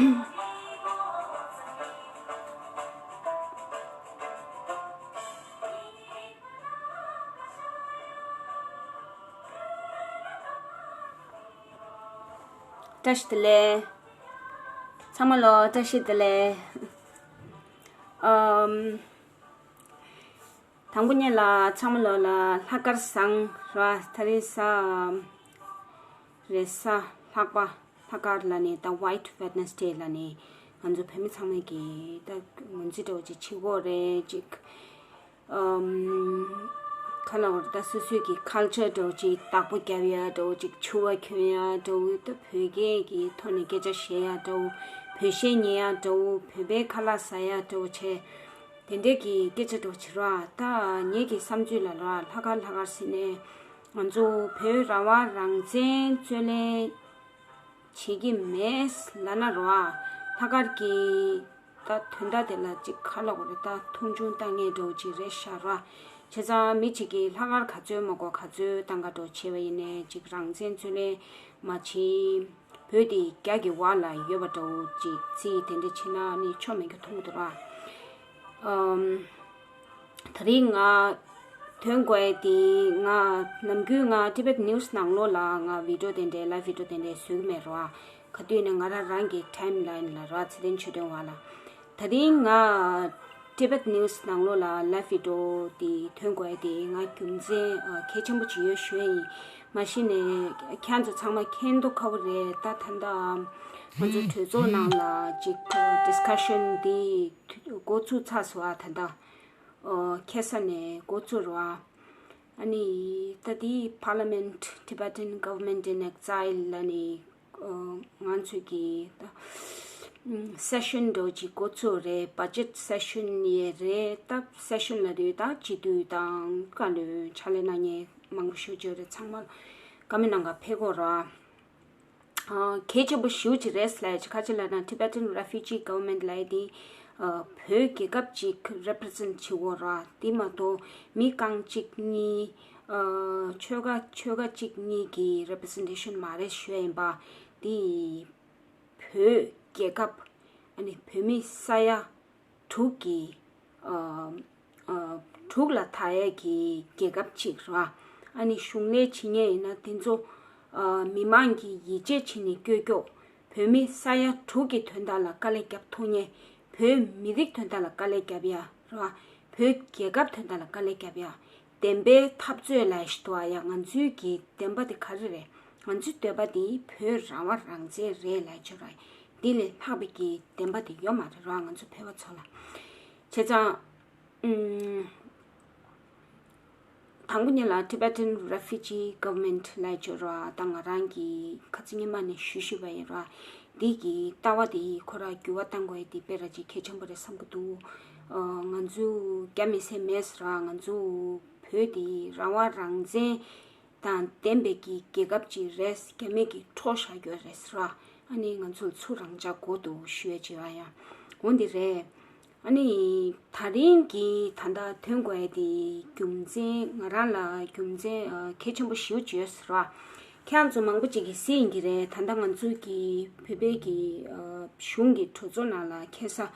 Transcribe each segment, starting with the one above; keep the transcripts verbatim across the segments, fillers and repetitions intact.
བཀྲ་ཤིས་བདེ་ལེགས། ཚང་མ་ལོ་བཀྲ་ཤིས་བདེ་ལེགས། ཨམ། དང་པོ་ཉིད་ལ་ཚང་མ་ལོ་ལ་ལྷག་དཀར་བཟང་ར། ད་རེས་གཟའ་རེས་གཟའ་ལྷག་པ། ལྷག་དཀར་ལ་ནི་ད་White Wednesday ལ་ནི་ང་ཚོ་བོད་མི་ཚང་མས་ཀྱི་ད་ངོས་འཛིན་འདྲ་བོ་ཅིག་བྱེད་ཀྱི་ཡོད་རེད་ཅིག་ཨམ། ཁ་ལ་བར་ད་སོ་སོའི་གི་ཁལ་ཆར་འདྲ་བོ་ཅིག་བདག་པོ་རྒྱབ་ཡ་འདྲ་བོ་ཅིག་ཕྱུ་པ་གྱོན་ཡ་འདྲ་བོ། ད་བོད་སྐད་ཀྱི་ཐོག་ནས་སྐད་ཆ་བཤད་ཡ་འདྲ་བོ། བོད་གཞས་ཉན་ཡ་འདྲ་བོ། བོད་པའི་ཁ་ལག་ཟ་ཡ་འདྲ་བོ་བྱས། དེ་འདྲའི་གི་སྐད་ཆ་འདྲ་བོ་བྱེད་རོགས། ད་ངེད་ཀྱི་བསམ་ཚུལ་ལ་རོགས། ལྷག་དཀར་ལྷག་དཀར་ཟེར་ནས་ང་ཚོ་བོད་རང་དབང་རང་བཙན་རྩོད་ལེན་བྱེད་ཀྱི་མེད་ལབ་ན་རོགས། ལྷག་དཀར་གྱི་ད་དོན་དག་དེ་ལ་ཅིག་ཁ་ལོག་རེད། ད་མཐོང་ཆུང་བཏང་མཁན་འདྲ་བོ་ཅིག་རེད་ཤག་ར། བྱས་ཙང་མི་གཅིག་གིས་ལྷག་དཀར་ག་ཚོད་མ་དགོས་ག་ཚོད་བཏང་ག་འདྲ་བོ་བྱས་པ་ཡིན་ནའི་ཅིག་རང་བཙན་རྩོད་ལེན་མ་བྱེད། བོད་དེ་རྒྱ་གི་འོག་ལ་ཡོད་པ་འདྲ་བོ་ཅིག་རྩིས་དེ་འདྲ་བྱེད་ན་ནི་ཆོ་མེད་རྒྱུ་མཐོང་གི་འདུག་ར། ཨམ། དེ་རིང་ང་ཐོན་དགོས་དེ། ང་ནམ་རྒྱུན་ང་Tibet News ནང་ལོགས་ལ་ང་video དེ་འདྲའི་live video དེ་འདྲའི་བཟོ་གི་མེད་རོ། ག་དུས་ནས་ང་རང་རང་གི་timeline ལ་རོ། ཚེ་བརྟན་ཆོས་སྒྲོན་བ་ལ། དེ་རིང་ང་Tibet News ནང་ལོགས་ལ་live video དེ་ཐོན་དགོས་དེ་ང་རྒྱུ་མཚན་ཨ་གལ་ཆེན་པོ་ཅིག་ཡོད་ཞུ་ཡ་ཡིན། མ་གཞི་ནས་ཁྱེད་ཚོ་ཚང་མ་མཁྱེན་མདོག་ཁ་པོ་རེད། ད་ད་ལྟ་ང་ཚོ་གྲོས་ཚོགས་ནང་ལ་ཅིག་discussion དེ་འགོ་ཚུགས་ཚར་སོང་ཨ། ད་ལྟ། ཨོ། ཁ་སང་ནས་འགོ་ཚུགས་རོ། ཨ་ནི་ད་དེ་Parliament Tibetan Government in Exile ལ་ནི་ཨོ་ང་ཚོས་ཀྱི་ད་session འདྲ་ཅིག་འགོ་ཚུགས་རེད། budget session ཡས་རེད། ད་session ལ་དུས་ད་སྤྱི་འཐུས་དང་བཀའ་བློན་ཕྱག་ལས་གནང་མཁན་མང་པོ་ཞེ་པོ་ཅིག་ཡོད་རེད། ཚང་མ་བཀའ་མོལ་གནང་ག་ཕེབས་དགོས་རོ། གལ་ཆེན་པོ་ཞེ་པོ་ཅིག་རེད་ལབ་ཡ་ཅིག་ག་ཅི་ལབ་ན་Tibetan Refugee Government ལབ་ཡ་དེ་བོད་རྒྱལ་ཁབ་ཅིག་represent བྱེད་ཀྱི་ཡོད་ར། དེ་མ་གཏོགས་མི་རྐང་གཅིག་གཉིས་ཆོལ་ཁ་ཆོལ་ཁ་གཅིག་གཉིས་ཀྱི་representation མ་རེད་ཞུ་ཡ་ཡིན་པ། དེ་བོད་རྒྱལ་ཁབ་ཨ་ནི་བོད་མི་ས་ཡ་དྲུག་གི་ཨ་ཨ་དྲུག་ལ་ཐ་ཡ་གི་རྒྱལ་ཁབ་ཅིག་ར། ཨ་ནི་གཞུང་ལས་བྱེད་མཁན་ཡིན་ན་དེ་ཚོ་ཨ་མི་མང་གི་ཡིད་ཆེས་བྱེད་ནས་སྐྱོད་སྐྱོད། བོད་མི་ས་ཡ་དྲུག་གི་དོན་དག་ལ་དཀའ་ལས་རྒྱབ་ཐུབ་མཁན། བོད་མི་རིགས་དོན་དག་ལ་དཀའ་ལས་རྒྱབ་ཡ་ར། བོད་རྒྱལ་ཁབ་དོན་དག་ལ་དཀའ་ལས་རྒྱབ་ཡ། བདེན་པའི་འཐབ་རྩོད་ལབ་ཞིག་འདུག་ཨ་ཡ། ང་ཚོའི་གི་བདེན་པ་དེ་ག་རེ་རེད། ང་ཚོའི་འདོད་པ་དེ་བོད་རང་དབང་རང་བཙན་རེད་ལབ་ཆོག་ར། འདི་ལས་ལྷག་པའི་གི་བདེན་པ་དེ་ཡོད་མ་རེད་ར། ང་ཚོ་བོད་པ་ཚོ་ལ། བྱས་ཙང་ཨུམ། དང་པོ་ཉིད་ལ་Tibetan Refugee Government ལབ་ཆོག་ར། ད་ང་རང་གི་ཁ་ཚིག་སྔོན་མ་ནས་ཞུ་ཞུས་པ་ཡིན་ར། འདི་གི་ལྟ་བ་དེ་ཁོ་ར་འགྱུར་བ་གཏང་དགོས་ཡ་དེ་དཔེ་ར་ཅིག་གལ་ཆེན་པོ་རེད་བསམ་གི་འདུག་ཨ་ང་ཚོ་རྒྱ་མི་སེ་མེད་ཟེར་ར། ང་ཚོ་བོད་དེ་རང་དབང་རང་བཙན་དང་ལྡན་པའི་གི་རྒྱལ་ཁབ་ཅིག་རེད། རྒྱ་མི་གི་འཕྲོག་བཞག་རྒྱུ་རེད་ཟེར་ར། ཨ་ནི་ང་ཚོ་ཚུར་རང་འཇགས་དགོས་འདུག་ཞུ་ཡ་ཅིག་ཡ་ཡ། འོ་འདི་རེད། ཨ་ནི་དེ་རིང་གི་ད་ལྟ་ཐོན་དགོས་ཡ་དེ་རྒྱུ་མཚན་ང་རང་ལ་རྒྱུ་མཚན་ཨ་གལ་ཆེན་པོ་ཞེ་པོ་ཅིག་ཡོད་ཟེར་བ། ཁྱེད་རང་ཚོ་མང་པོ་ཅིག་གིས་གཟིགས་ཡིན་གྱི་རེད། ད་ལྟ་ང་ཚོའི་གི་བོད་པའི་གི་ཨ་གཞུང་གི་གྲོས་ཚོགས་ནང་ལ་ཁ་སང་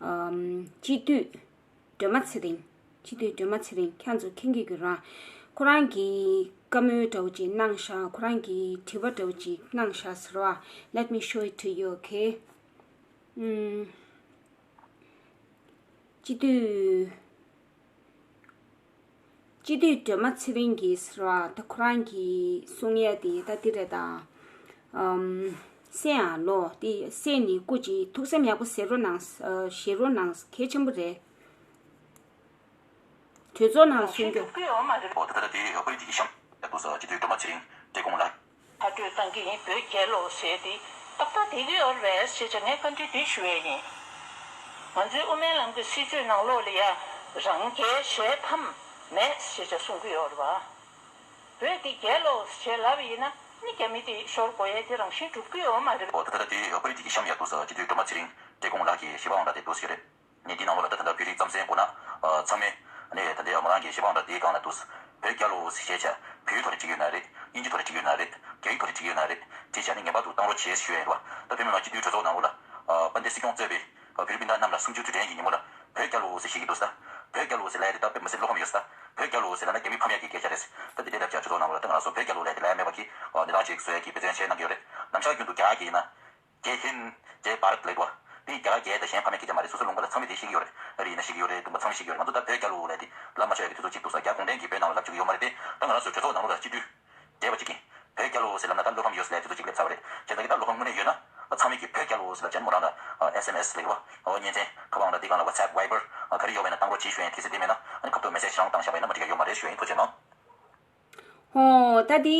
ཨམ་སྤྱི་འཐུས་སྒྲོལ་མ་ཚེ་རིང་། སྤྱི་འཐུས་སྒྲོལ་མ་ཚེ་རིང་ཁྱེད་ཚོ་མཁྱེན་གྱི་ཡོད་ར། ཁོ་རང་གིས་བཀའ་མོལ་འདྲ་བོ་ཅིག་གནང་ཤག་ཁོ་རང་གིས་དྲི་བ་འདྲ་བོ་ཅིག་གནང་ཤག་ཟེར་བ། Let me show it to you, okay? ཨུམ། སྤྱི་འཐུས། སྤྱི་འཐུས་སྒྲོལ་མ་ཚེ་རིང་གིས་ཟེར་བ་ད་ཁོ་རང་གིས་གསུང་ཡ་དེ་ད་འདི་རེད་ད། ཨམ། སེ་ཡང་ལོ་དེ་སེ་ནི་སྐུ་མཁྱེན། ཐུགས་སེམས་ཡག་པོ་བཞེས་རོགས་གནང་། ཨ་བཞེས་རོགས་གནང་། གལ་ཆེན་པོ་རེད། གྲོས་ཚོགས་ནང་གསུང་རྒྱུ། ཨོ་ད་ད་ད་དེ་ཨོ་པོ་རི་ཊི་གི་གཤམ་ཡ་ཏོ་ས་སྤྱི་འཐུས་སྒྲོལ་མ་ཚེ་རིང་བཀྲས་སྐོང་ལགས། ཕར་སྐྲོད་བཏང་གི་ཡིན། བོད་རྒྱལ་ལོ་ཟེར་དེ་ཏག་ཏག་བསྡད་ཀྱི་ཡོད་རེད་ཞེས་བྱ་ངས་བཀའ་འདྲི་འདི་ཞུ་ཡས་ཡིན། ང་ཚོའི་དབུ་མའི་ལམ་གྱི་སྲིད་བྱུས་ནང་ལོགས་ལ་ཡ་རང་རྒྱལ་གཞན་ཕམ་མེད་ཞེས་བྱ་གསུང་གི་ཡོད་རེད་བ། བོད་འདི་རྒྱལ་ལོ་ཞེས་ལབ་པ་ཡིན་ན་ནི་རྒྱ་མི་དེ་ཤོར་དགོས་ཡས་དེ་རང་བཞིན་འགྲུབ་ཀྱི་ཡོད་མ་རེད། ཨོ་ད་ད་ད་དེ་ཨོ་པོ་རི་ཊི་གི་གཤམ་ཡ་ཏོ་ས་སྤྱི་འཐུས་སྒྲོལ་མ་ཚེ་རིང་བཀྲས་སྐོང་ལགས་ཀྱི་ཞལ་པར་འོང་ད་དེ་ཏོ་ཞིག་རེད། ངས་འདི་ནང་ལོགས་ལ་ད་ད་ལྟ་བོད་རིགས་རྩམ་ཟན་དགོས་ན་ཨ་ཚང་མས་ནས་ད་ལྟའི་མོ་རང་གི་ཞེ་པོ་འདྲ་དེའི་སྒང་ལ་འདུག་བོད་རྒྱལ་ལོ་ཞེས་བྱ་བོད་ཐོག་ལ་བྲིས་ཡོད་ན་རེད། དབྱིན་ཇི་ཐོག་ལ་བྲིས་ཡོད་ན་རེད། རྒྱ་ཡིག་ཐོག་ལ་བྲིས་ཡོད་ན་རེད། བྲིས་བྱས་ནས་ངེས་པར་དུ་བཏང་རོགས་བྱེད་ཞུ་ཡ་ཡིན་རེད་བ། ད་བོད་མི་མང་སྤྱི་འཐུས་གྲོས་ཚོགས་ནང་ ཨ་དཔལ་ལྡན་སྲིད་སྐྱོང་གཙོས་པའི་ཨ་བོད་རིགས་སྤུན་ཟླ་རྣམས་ལ་གསུམ་བཅུའི་དུས་དྲན་གྱི་ཉིན་མོ་ལ་བོད་རྒྱལ་ལོ་ཟེར་བཤད་ཀྱི་འདུག་ས། བོད་རྒྱལ་ལོ་ཟེར་ལབ་ཡ་དེ་ད་དཔེ་མི་སྲིད་བློ་ཕམ་ཡོད་ས། བོད་རྒྱལ་ལོ་ཟེར་ལབ་ན་རྒྱ་མིའི་ཕམ་ཡ་གི་སྐད་ཆ་རེད། ད་འདི་འདྲའི་ལབ་བྱ་ཁྱོད་ཚོ་ནང་ལོགས་ལ་ད་ང་རང་ཚོ་བོད་རྒྱལ་ལོ་ལབ་ཡ་དེ་ལབ་པ་གི་ཨ་འདི་དང་ཅིག་བཟོ་ཡ་གི་འབད་བརྩོན་བྱས་གནང་གི་ཡོད་རེད། ནམ་ཞག་རྒྱུན་དུ་རྒྱ་གི་ཡིན་ན། ཇེ་ཧིན། ཇེ་བྷ་རད་ལབ་འདུག་བ། འདི་རྒྱ་གར་རྒྱལ་དང་གཞན་ཕ་མའི་སྐད་ཆ་མ་རེད། སོ་སོའི་ལུང་པ་ལ་ཚང་མས་དེ་ཤེས་ཀྱི་ཡོད་རེད། ཨ་རི་ཡིན་ན་ཤེས་ཀྱི་ཡོད་རེད། ལུང་པ་ཚང་མས་ཤེས་ཀྱི་ཡོད་རེད། ང་ཚོ་ད་བོད་རྒྱལ་ལོ་ལབ་དེ་ལབ་མ་ཆོག་ཡ་གི་དུས་ཚོད་ཅིག་འདུག་ས། རྒྱ་གུང་ཁྲན་གྱིས་བོད་ནང་ལ་ལབ་བཅུག་གི་ཡོད་མ་རེད་དེ། ད་ང་རང་ཚོའི་གྲོས་ཚོགས་ནང་ལོགས་ལ་སྤྱི་འཐུས་བགྲེས་པ་ཅིག་གིས་བོད་རྒྱལ་ལོ་ཟེར་ལབ་ན་ད་བློ་ཕམ་ཡོད་ཟེར་ལབ་ཡ་དེ་ཚོ་ཅིག་སླེབས་ཚར་བ་རེད། བྱས་ཙང་གི་ད་བློ་ཕམ་དངོས་གནས་ཡོད་ན་ད་ཚང་མས་གི་བོད་རྒྱལ་ལོ་ཟེར་ལབ་བྱས་ནས་མོ་རང་ལ་ཨ་ཨེས་ཨེམ་ཨེས་ལབ་འདུག་བ། ཨོ་བརྙན་འཕྲིན་ཁ་པར་ནང་ལ་འདི་སྒང་ལ་ཝ་ཊི་སི་ཨེབ། ཝའི་བར་ཨ་ག་རེ་ཡོད་པ་ཡིན་ན་བཏང་རོགས་གྱིས་ཞུ་ཡ་ཡིན། དེ་ཚེ་དེ་མེད་ན་ཨ་ནི་ཁ་ཐུག་མེ་སེ་ཇི་རང་བཏང་བཞག་པ་ཡིན་ན་མ་འགྲིག་ཡ་ཡོད་མ་རེད་ཞུ་ཡ་ཡིན། ཐུགས་རྗེ་གནང་། ཧོ། ད་དེ་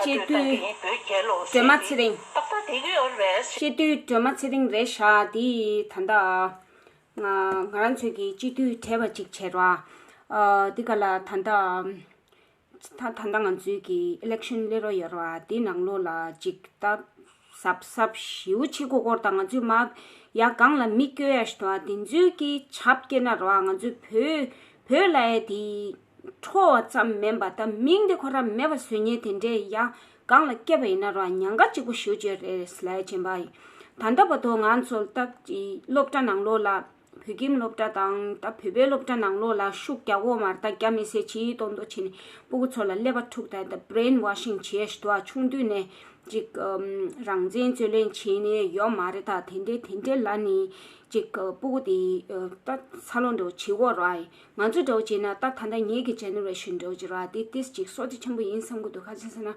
སྤྱི་འཐུས་སྒྲོལ་མ་ཚེ་རིང་། སྤྱི་འཐུས་སྒྲོལ་མ་ཚེ་རིང་རེད་ཤག་དེ་ད་ལྟ་ང་ང་རང་ཚོའི་གི་སྤྱི་འཐུས་བགྲེས་པ་ཅིག་བྱས་ར། ཨ་དེ་ག་ལ་ད་ལྟ་ད་ད་ལྟ་ང་ཚོའི་གི་ཨི་ལེག་ཤན་སླེབས་རོགས་ཡོད་ར། དེ་ནང་ལོགས་ལ་ཅིག་ད་གཟབ་གཟབ་ཞེ་པོ་བྱེད་དགོས་སྐོར་དང་། ང་ཚོའི་མ་ཡ་གང་ལ་མི་སྐྱོ་ཡ་ཞིག་འདུག་ཨ། དེ་ཚོའི་གི་ཆབ་སྐྱེས་ན་ར་ང་ཚོའི་བོད་བོད་ལ་ཡ་དེ། ཁྲོ་བ་ཙམ་མིན་པ་ད་མིང་དེ་ཁོ་རང་མེད་པ་བཟོ་མཁན་དེ་འདྲས་ཡ་གང་ལ་སྐྱེས་པ་ཡིན་ན་ར་ཉེན་ཁ་གཅིག་པོ་ཞེ་པོ་ཅིག་རེད་ལབ་ཡ་བྱས་པ་ཡིན། ད་ལྟ་བར་དུ་ང་ཚོ་ད་སློབ་གྲྭ་ནང་ལོགས་ལ་བོད་ཁྱིམ་སློབ་གྲྭ་དང་ད་བོད་པའི་སློབ་གྲྭ་ནང་ལོགས་ལ་ཤུགས་རྒྱག་དགོས་མ་རེད། ད་རྒྱ་མི་སེར་ཆེ་ཏོག་ཏོག་བྱས་ནས་སྤུ་གུ་ཚོ་ལ་ཀླད་པ་འཁྲུག་ད་ད་བྷི་རེན་ཝ་ཤིང་བྱས་ཞིག་འདུག་ཨ། ཆུང་དུས་ནས་ཅིག་ཨམ་རང་བཙན་རྩོད་ལེན་བྱས་ནས་ཡོད་མ་རེད། ད་དེ་འདྲས་དེ་འདྲས་ལབ་ནས་ཅིག་སྤུ་གུ་དེ་ད་འཚར་ལོངས་འདྲ་བོ་བྱེད་དགོས་རེད་ཨ། ང་ཚོ་འདྲ་བོ་བྱས་ན་ད་ད་ལྟ་ངེད་ཀྱི་ཇེ་ནེ་རེ་ཤན་འདྲ་བོ་ཅིག་ར་དེ་ཏིས་ཅིག་སོ་ཏི་ཆེན་པོ་ཡིན་བསམ་གྱི་འདུག་ག་ཅི་ཟེར་ན་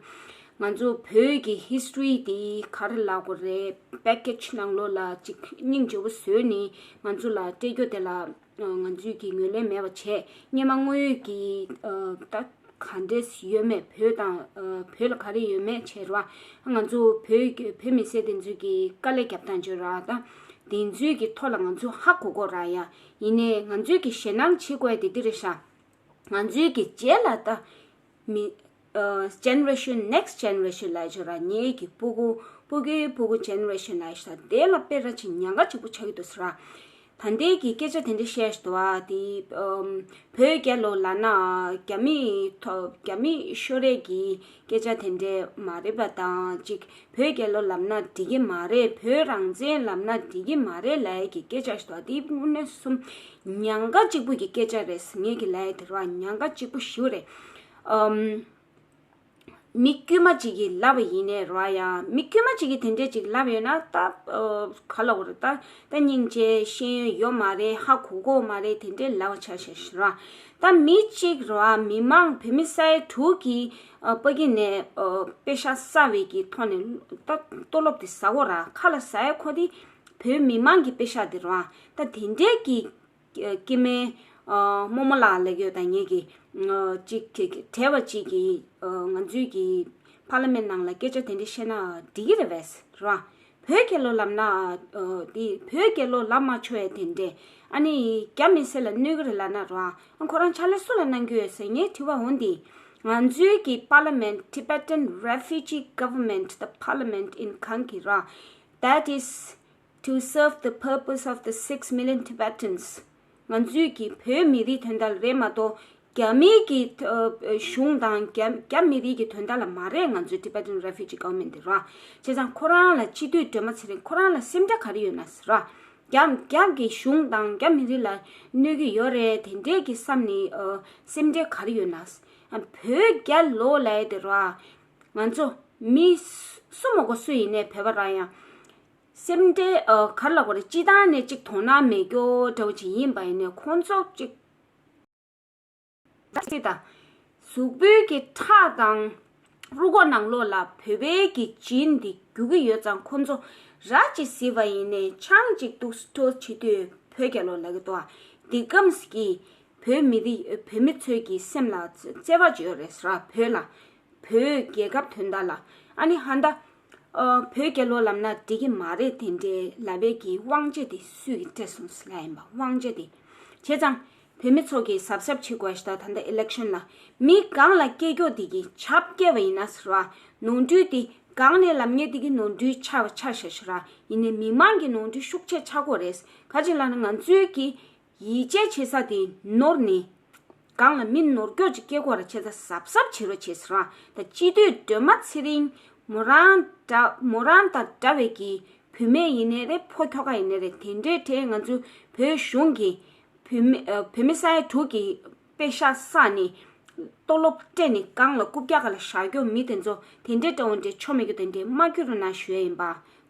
ང་ཚོ་བོད་ཀྱི་ཧིས་ཊོ་རི་དེ་ག་རེ་ལབ་དགོས་རེད། པེ་ཀེ་ཇི་ནང་ལོགས་ལ་ཅིག་སྙིང་རྗེ་པོ་བཟོས་ནས་ང་ཚོ་ལ་སྤྲད་རྒྱུ་དེ་ལ་ང་ཚོས་ཀྱི་ངོས་ལེན་མེད་པ་བྱས། སྔོན་མ་དངོས་ཡོད་ཀྱི་ད་ག་འདྲས་ཡོད་མེད་བོད་དང་བོད་ལ་ག་རེ་ཡོད་མེད་བྱས་ར་ང་ཚོ་བོད་བོད་མི་སེར་དེ་ཚོས་ཀྱི་དཀའ་ལས་རྒྱབ་སྟངས་བྱས་ར་ད། དེ་ཚོའི་གི་ཐོག་ལ་ང་ཚོ་ཧ་གོ་གོ་ར་ཡ། ཡིན་ནའི་ང་ཚོའི་གི་ཞེད་སྣང་བྱེད་དགོས་དེ་འདི་རེད་ཤག་ང་ཚོའི་གི་རྗེས་ལ་ད་མི་ཨ་ཇེ་ནེ་རེ་ཤན་ནེག་སི་ཊི་ཇེ་ནེ་རེ་ཤན་ལབ་ཡ་ཅིག་ར། ངེད་ཀྱི་སྤུ་གུ་སྤུ་གུའི་སྤུ་གུ་ཇེ་ནེ་རེ་ཤན་ལབ་ཡ་ཅིག་ད་དེ་ལ་དཔེ་ར་ཅིག་ཉེན་ཁ་གཅིག་པོ་ཆགས་ཀྱི་འདུག་ཟེར་ར། ད་ལྟའི་གི་སྐད་ཆ་དེ་འདྲ་བཤད་ཞིག་འདུག་ཨ། དེ་ཨམ་བོད་རྒྱལ་ལོ་ལབ་ན་རྒྱ་མི་ཐོ་རྒྱ་མི་ཤོར་ཡས་ཀྱི་སྐད་ཆ་དེ་འདྲས་མ་རེད་པ་དང་ཅིག་བོད་རྒྱལ་ལོ་ལབ་ན་འགྲིག་གི་མ་རེད། བོད་རང་བཙན་ལབ་ན་འགྲིག་གི་མ་རེད་ལབ་ཡས་ཀྱི་སྐད་ཆ་ཞིག་འདུག་ཨ། དེ་དངོས་གནས་གསུམ་ཉེན་ཁ་གཅིག་པོ་གི་སྐད་ཆ་རེད། ངེད་ཀྱི་ལབ་ཡས་དེ་ར་ཉེན་ཁ་གཅིག་པོ་ཞིག་རེད། ཨམ། མི་དཀྱུས་མ་གཅིག་གིས་ལབ་པ་ཡིན་ནའི་ར་ཡ། མི་དཀྱུས་མ་གཅིག་གིས་དེ་འདྲས་ཅིག་ལབ་ཡོད་ན་ད་ཨ་ག་ལབ་དགོས་རེད། ད་ད་སྙིང་རྗེ་ཤེས་ཡོན་ཡོད་མ་རེད། ཧ་གོ་གོ་མ་རེད། དེ་འདྲས་ལབ་པ་ཆ་བཞག་ཤིག་ར། ད་མི་གཅིག་ར་མི་མང་བོད་མི་ས་ཡ་དྲུག་གིས་ཨ་ཕ་གི་ནས་ཨ་པེ་ཤག་བསགས་པའི་གི་ཐོག་ནས་ད་ལྟོ་ལོབ་དེ་ཟ་གོ་ར། ཁ་ལ་ཟ་ཡ་ཁོ་དེ་བོད་མི་མང་གི་པེ་ཤག་དེ་ར། ད་དེ་འདྲས་ཀྱི་སྐྱེ་དམན་རྨོ་མོ་ལགས་ལབ་ཡོད་ད། ངེད་ཀྱི་གཅིག་གི་བྲེལ་བ་གཅིག་གིས་ང་ཚོའི་གི་པར་ལི་མེན་ནང་ལ་སྐད་ཆ་དེ་འདྲ་བཤད་ན་འགྲིག་གི་རེད་པས་ར། བོད་རྒྱལ་ལོ་ལབ་ན་དེ་བོད་རྒྱལ་ལོ་ལབ་མ་ཆོག་ཡ་དེ་འདྲས་ཨ་ནི་རྒྱ་མི་སེར་ལ་གནོད་གི་རེད་ལབ་ན་ར། ཁོ་རང་ཕྱག་ལས་སུ་ལ་གནང་གི་ཡོད་ཟེར་ངས་དྲི་བ་འོང་དེ། ང་ཚོའི་གི་པར་ལི་མེན། Tibetan Refugee Government the Parliament in གང་གི་ར། That is to serve the purpose of the six million Tibetans. ང་ཚོའི་གི་བོད་མི་རིགས་དོན་དག་རེད་མ་གཏོགས་རྒྱ་མིའི་གི་ཨ་གཞུང་དང་རྒྱ་རྒྱ་མི་རིགས་ཀྱི་དོན་དག་ལ་མ་རེད། ང་ཚོའི་Tibetan Refugee Government དེ་ར། བྱས་ཙང་ཁོ་རང་ལ་སྤྱི་འཐུས་སྒྲོལ་མ་ཚེ་རིང་ཁོ་རང་ལ་སེམས་ཁྲལ་ག་རེ་ཡོད་ན་ཟེར་ར། རྒྱ་རྒྱ་གི་གཞུང་དང་རྒྱ་མི་རིགས་ལ་གནོད་ཀྱི་ཡོད་རེད། དེ་འདྲས་ཀྱི་བསམ་ནས་ཨ་སེམས་ཁྲལ་ག་རེ་ཡོད་ན་ཟེར། བོད་རྒྱལ་ལོ་ལབ་ཡ་དེ་ར། ང་ཚོ་མི་སུ་མ་གོ་སུ་ཡིན་ནའི་བོད་པ་རང་ཡང་། སེམས་ཁྲལ་ཨ་ག་རེ་ལབ་དགོས་རེད། སྤྱི་བཏང་ནས་ཅིག་དོ་སྣང་མེད་རྒྱུ་འདྲ་བོ་ཅིག་ཡིན་པ་ཡིན་ནའི་ཁོང་ཚོ་ཅིག་ད་སྲིད་དང་གཟུགས་པོའི་གི་ཁྲག་དང་རུས་ཁོག་ནང་ལོགས་ལ་བོད་པའི་གི་ཇིན་འདི་རྒྱུག་གི་ཡོད་ཙང་ཁོང་ཚོ་ར་ཅིག་གཟིགས་པ་ཡིན་ནའི་ཆང་ཅིག་འཐུང་འཐུང་བྱེད་དུས་བོད་རྒྱལ་ལོ་ལབ་ཀྱི་འདུག་ཨ། འདི་སྐམས་ཀྱི་བོད་མི་རིགས་བོད་མི་ཚོའི་གི་སེམས་ལ་བརྩེ་བ་ཅིག་ཡོད་རེད་ཟེར་བ་བོད་ལ། བོད་རྒྱལ་ཁབ་དོན་དག་ལ། ཨ་ནི་ཧ་ད། ཨ་བོད་རྒྱལ་ལོ་ལབ་ན་འགྲིག་གི་མ་རེད་དེ་འདྲའི་ལབ་པའི་གི་དབང་ཆ་དེ་སུས་ཀྱིས་སྤྲད་སོང་ཟེར་ལབ་ཡིན་པ། དབང་ཆ་དེ། བྱས་ཙང་། བོད་མི་ཚོ་གིས་གཟབ་གཟབ་བྱེད་དགོས་ཤག་ད་ད་ལྟ་ཨི་ལེག་ཤན་ལ། མི་གང་ལ་སྐྱེ་རྒྱུ་དེ་གིས་ཆབ་སྐྱེ་བ་ཡིན་ན་ཟེར་བ། ནོར་འཁྲུལ་དེ་གང་ནས་ལབ་མཁན་དེ་གི་ནོར་འཁྲུལ་ཆགས་པ་ཆགས་ཤག་ཟེར་བ། ཡིན་ནའི་མི་མང་གི་ནོར་འཁྲུལ་ཤུགས་ཆེ་ཆགས་དགོས་རེད། ག་ཅི་ལབ་ན་ང་ཚོའི་གི་ཡིད་ཆེས་བྱེད་ས་དེ་ནོར་ནས། གང་ལ་མི་ནོར་སྐྱོག་ཅིག་སྐྱེ་དགོས་ར། བྱས་ཙང་གཟབ་གཟབ་བྱེད་རོགས་བྱེད་ཟེར་ར། ད་སྤྱི་འཐུས་སྒྲོལ་མ་ཚེ་རིང་མོ་རང་འདྲ་མོ་རང་དང་འདྲ་བའི་གི་ བུད་མེད་ཡིན་ནའི་རེད། ཕོ་ཁྱོ་ག་ཡིན་ནའི་རེད། དེ་འདྲའི་གྲས་ང་ཚོའི་བོད་གཞུང་གི་བུད་མེད་ཨ་བུད་མེད་ས་ཡ་དྲུག་གི་པེ་ཤག་བསགས་ནས་ལྟོ་སློབ་སྤྲད་ནས་སྒང་ལ་རྐུབ་བཀྱག་སྒང་ལ་བཞག་རྒྱུ་མི་དེ་ཚོ་དེ་འདྲའི་འདྲ་བོ་འདྲ་ཆོ་མེད་རྒྱུ་དེ་འདྲ་མ་སྐྱུར་རོགས་གནང་ཞུ་ཡ་ཡིན་པ།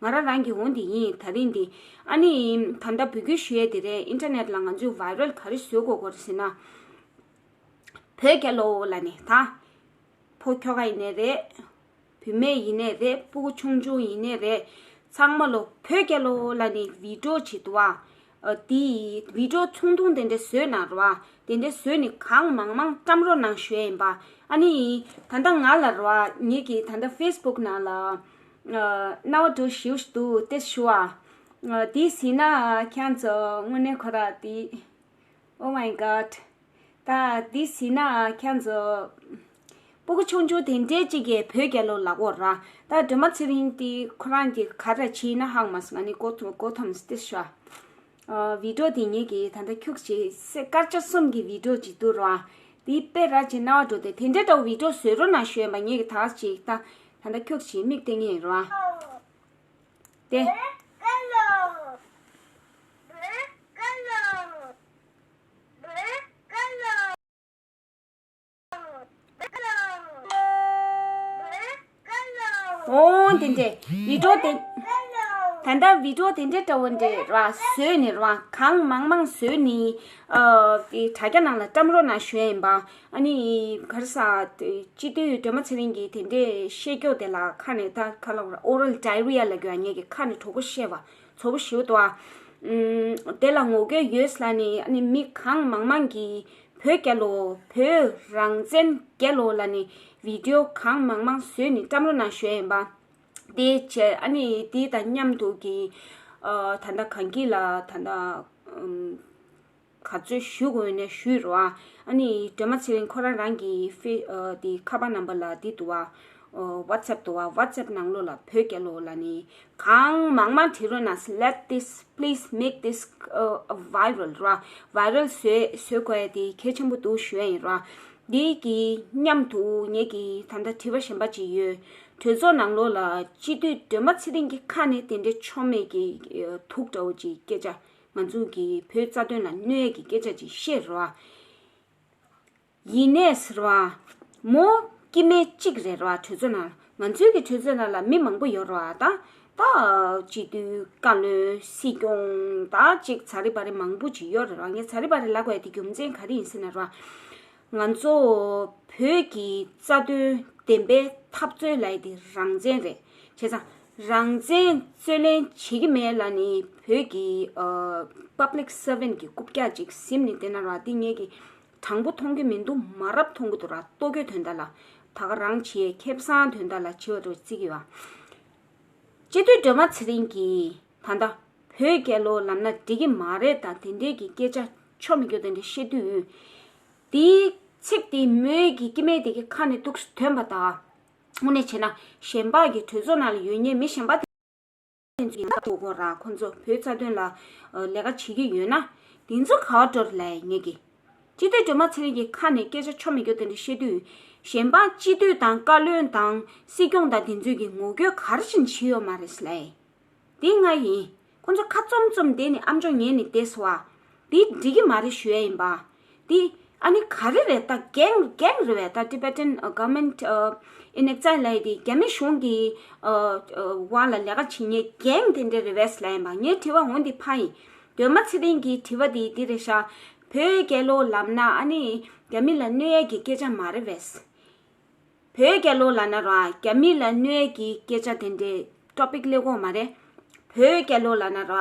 ང་རང་རང་གི་འོ་འདི་ཡིན། ད་རིང་འདི་ཨ་ནི་ད་ལྟ་འབོད་སྐུལ་ཞུ་ཡ་དེ་རེད། ཨིན་ཊར་ནེཊ་ལ་ང་ཚོའི་ཝའི་རལ་ག་རེ་བཟོ་དགོས་དགོས་རེད་ཟེར་ན། བོད་རྒྱལ་ལོ་ལབ་ནས་ད། ཕོ་ཁྱོ་ག་ཡིན་ནའི་རེད། བུད་མེད་ཡིན་ནའི་རེད། སྤུ་གུ་ཆུང་ཆུང་ཡིན་ནའི་རེད། ཚང་མ་ལོ་བོད་རྒྱལ་ལོ་ལབ་ནས་བི་ཌི་ཡོ་བྱེད་འདུག་བ། ཨ་དེ་བི་ཌི་ཡོ་ཆུང་ཆུང་དེ་འདྲ་བཟོས་གནང་རོགས་ཨ། དེ་འདྲ་བཟོས་ནས་གང་མང་མང་བཀྲམ་རོགས་གནང་ཞུ་ཡ་ཡིན་པ། ཨ་ནི་ད་ལྟ་ང་ལ་རོགས་ཨ། ངེད་ཀྱི་ད་ལྟ་ཕེ་སི་བུག་ནང་ལ་ཨ་རྣ་བ་འགྲོ་ཞིའུ་ཞིག་འདུག་དེ་ཞུ་ཨ། ཨ་དེ་ཟིན་ན་ཁྱེད་ཚོ་དངོས་གནས་ཁོ་ར་དེ། Oh my god. ད་འདི་ཟིན་ན་ཁྱེད་ཚོ་སྤུ་གུ་ཆུང་ཆུང་དེ་འདྲས་ཅིག་གིས་བོད་རྒྱལ་ལོ་ལབ་ཀྱི་ཡོད་རེད། ད་སྒྲོལ་མ་ཚེ་རིང་དེ་ཁོ་རང་གིས་ག་རེ་བྱས་ཡིན་ན་ཧང་མ་སོང་། ཨ་ནི་གོ་ཐོ་གོ་ཐོམ་སྟེ་ཤ། ཨ་བི་ཌི་ཡོ་དེ་ངེད་ཀྱིས་ད་ལྟ་ཁྱུག་ཅིག་སེ་སྐར་ཆ་གསུམ་གྱི་བི་ཌི་ཡོ་ཅིག་འདུག་ར། དེ་དཔེ་ར་ཅིག་རྣ་བ་འགྲོ་དེ་དེ་འདྲས་འདྲ་བོ་བི་ཌི་ཡོ་བཟོ་རོགས་གནང་ཞུ་ཡིན་པ། ངེད་ཀྱིས་ད་ཅིག་ད་ད་ལྟ་ཁྱུག་ཅིག་མིག་བསྟན་གྱི་ཡིན་ར། ཏེ། ཨོ་དེ་འདྲས་བི་ཌི་ཡོ་དེ། ད་ལྟ་བི་ཌི་ཡོ་དེ་འདྲས་འདྲ་བོ་འདྲས་ར་བཟོས་ནས་ར། གང་མང་མང་བཟོས་ནས་ཨ་དེ་དྲ་རྒྱ་ནང་ལ་བཀྲམ་རོགས་གནང་ཞུ་ཡ་ཡིན་པ། ཨ་ནི་ག་རེ་ཟ། སྤྱི་འཐུས་སྒྲོལ་མ་ཚེ་རིང་གིས་དེ་འདྲས་བཤད་རྒྱུ་དེ་ལ་ཁ་ནས་ད་ཁ་ལ་ཨོ་རལ་ཌའི་རི་ཡ་ལབ་རྒྱུ་ཡ། ངེད་ཀྱི་ཁ་ནས་གྲོགས་པོ་བཤད་པ་ཚོ་པོ་ཞིག་འདུག་ཨ། ཨུམ། དེ་ལ་ངོ་རྒོལ་ཡོད་ལབ་ནས་ཨ་ནི་མི་གང་མང་མང་གིས་བོད་རྒྱལ་ལོ། བོད་རང་བཙན་རྒྱལ་ལོ་ལབ་ནས་བི་ཌི་ཡོ་གང་མང་མང་བཟོས་ནས་བཀྲམ་རོགས་གནང་ཞུ་ཡ་ཡིན་པ། དེ་བྱས་ཨ་ནི་དེ་དང་མཉམ་དུ་གི་ཨ་ད་ལྟ་གངས་སྐྱིད་ལ་ད་ལྟ་ཨུམ། ག་ཚོད་ཞུ་དགོས་ཡོད་ན་ཞུས་རོགས་ཨ། ཨ་ནི་སྒྲོལ་མ་ཚེ་རིང་ཁོ་རང་རང་གི་ཕེ་ཨ་དེ་ཁ་པར་ནམ་བར་ལ་དེ་འདུག་བ། ཨོ་ཝ་ཊི་སེབ་འདུག་བ། ཝ་ཊི་སེབ་ནང་ལོགས་ལ་བོད་རྒྱལ་ལོ་ལབ་ནི་གང་མང་མང་བྲིས་རོགས་གནང་། Let this, please make this uh, viral ར། ཝའི་རལ་བཟོས་བཟོ་དགོས་ཡ་དེ་གལ་ཆེན་པོ་འདུག་ཞུ་ཡ་ཡིན་ར། འདི་གི་མཉམ་དུ་ངེད་ཀྱི་ད་ལྟ་དྲི་བ་གཞན་པ་ཅིག་ཡོད། གྲོས་ཚོགས་ནང་ལོགས་ལ་སྤྱི་འཐུས་སྒྲོལ་མ་ཚེ་རིང་གི་ཁ་ནས་དེ་འདྲའི་ཆོ་མེད་ཀྱི་ཨ་དུག་འདྲ་བོ་ཅིག་སྐད་ཆ། ང་ཚོ་གི་བོད་རྩ་དོན་ལ་གནོད་ཡས་ཀྱི་སྐད་ཆ་ཅིག་བཤད་རོགས། ཡིན་ནས་ཟེར་བ། མོ་སྐྱེ་དམན་གཅིག་རེད་རོགས། གྲོས་ཚོགས་ནང་ང་ཚོའི་གི་གྲོས་ཚོགས་ནང་ལ་མི་མང་པོ་ཡོད་རོགས། ད་ད་སྤྱི་འཐུས། བཀའ་བློན། སྲིད་སྐྱོང་། ད་ཅིག་ཛ་རི་བ་རི་མང་པོ་ཅིག་ཡོད་རེད་རོགས། ངས་ཛ་རི་བ་རི་ལབ་དགོས་ཡ་དེ་རྒྱུ་མཚན་ག་རེ་ཡིན་ཟེར་ན་རོགས། ང་ཚོ་བོད་ཀྱི་རྩ་དོན་བདེན་པའི་འཐབ་རྩོད་ལབ་ཡ་དེ་རང་བཙན་རེད། བྱས་ཙང་རང་བཙན་རྩོད་ལེན་བྱེད་ཀྱི་མེད་ལབ་ནི་བོད་ཀྱི་ཨ་པབ་ལིག་སར་ཝན་གྱི་རྐུབ་བཀྱག་ཅིག་ཟིན་ནི་དེ་ན་ར། དེ་ངེད་ཀྱི་དྲང་པོ་མཐོང་གི་མི་འདུག་མ་རབས་མཐོང་གི་འདུག་ར། ལྟོ་གོས་དོན་དག་ལ་ད་ག་རང་བྱེད། ཁེ་བཟང་དོན་དག་ལ་བྱེད་པ་འདྲ་བརྩི་གི་བ། སྤྱི་འཐུས་སྒྲོལ་མ་ཚེ་རིང་གིས་ད་ལྟ་བོད་རྒྱལ་ལོ་ལབ་ན་འགྲིག་གི་མ་རེད་དང་དེ་འདྲའི་གི་སྐད་ཆ་ཆོ་མི་རྒྱུ་དེ་འདྲ་བཤད་དུས། དེའི་ཚིག་དེ་མོའི་གི་སྐྱེ་དམན་དེ་གི་ཁ་ནས་ཏོག་ཙམ་ཐོན་པ་དང་། དངོས་གནས་བྱས་ན་གཞན་པ་གི་གྲོས་ཚོགས་ནང་ལ་ཡོད་མཁན་མི་གཞན་པ་དེ་ཚོ་ཡིན་ན་ཐུག་གོ་ར། ཁོང་ཚོ་བོད་རྩ་དོན་ལ་ལས་ཀ་བྱེད་ཀྱི་ཡོད་ན་དེ་ཚོ་ག་བ་འགྲོ་རེད་ལབ་ཡ་ངེད་ཀྱི། སྤྱི་འཐུས་སྒྲོལ་མ་ཚེ་རིང་གི་ཁ་ནས་སྐད་ཆ་ཆོ་མི་རྒྱུ་དེ་འདྲ་བཤད་དུས། གཞན་པ་སྤྱི་འཐུས་དང་བཀའ་བློན་དང་སྲིད་སྐྱོང་དང་དེ་ཚོས་ཀྱི་ངོ་རྒོལ་ག་རེ་བྱས་ནས་བྱས་ཡོད་མ་རེད་ལབ་ཡ། དེ་ང་ཡིན། ཁོང་ཚོ་ཁ་བཙུམ་བཙུམ་བསྡད་ནས་ཨམ་ཅོག་ཉན་ནས་བསྡད་སོང་བ། དེ་འགྲིག་གི་མ་རེད་ཞུ་ཡ་ཡིན་པ། དེ་ཨ་ནི་ག་རེ་རེད། ད་རྒན་རྒན་རེད་པས། ད་Tibetan Government in Exile ལབ་ཡ་དེ་རྒྱ་མི་གཞུང་གི་འོག་ལ་ལས་ཀ་བྱེད་མཁན་རྒན་དེ་འདྲ་རེད་པས་ལབ་ཡིན་པ། ངའི་དྲི་བ་འོ་འདི་ཕ་ཡིན། སྒྲོལ་མ་ཚེ་རིང་གི་དྲི་བ་དེ་འདི་རེད་ཤག་བོད་རྒྱལ་ལོ་ལབ་ན་ཨ་ནི་རྒྱ་མི་ལ་གནོད་ཡ་གི་སྐད་ཆ་མ་རེད་པས། བོད་རྒྱལ་ལོ་ལབ་ན་ར་རྒྱ་མི་ལ་གནོད་ཀྱི་སྐད་ཆ་དེ་འདྲའི་ཊོ་པིག་སླེབས་ཀྱི་ཡོད་མ་རེད། བོད་རྒྱལ་ལོ་ལབ་ན་ར་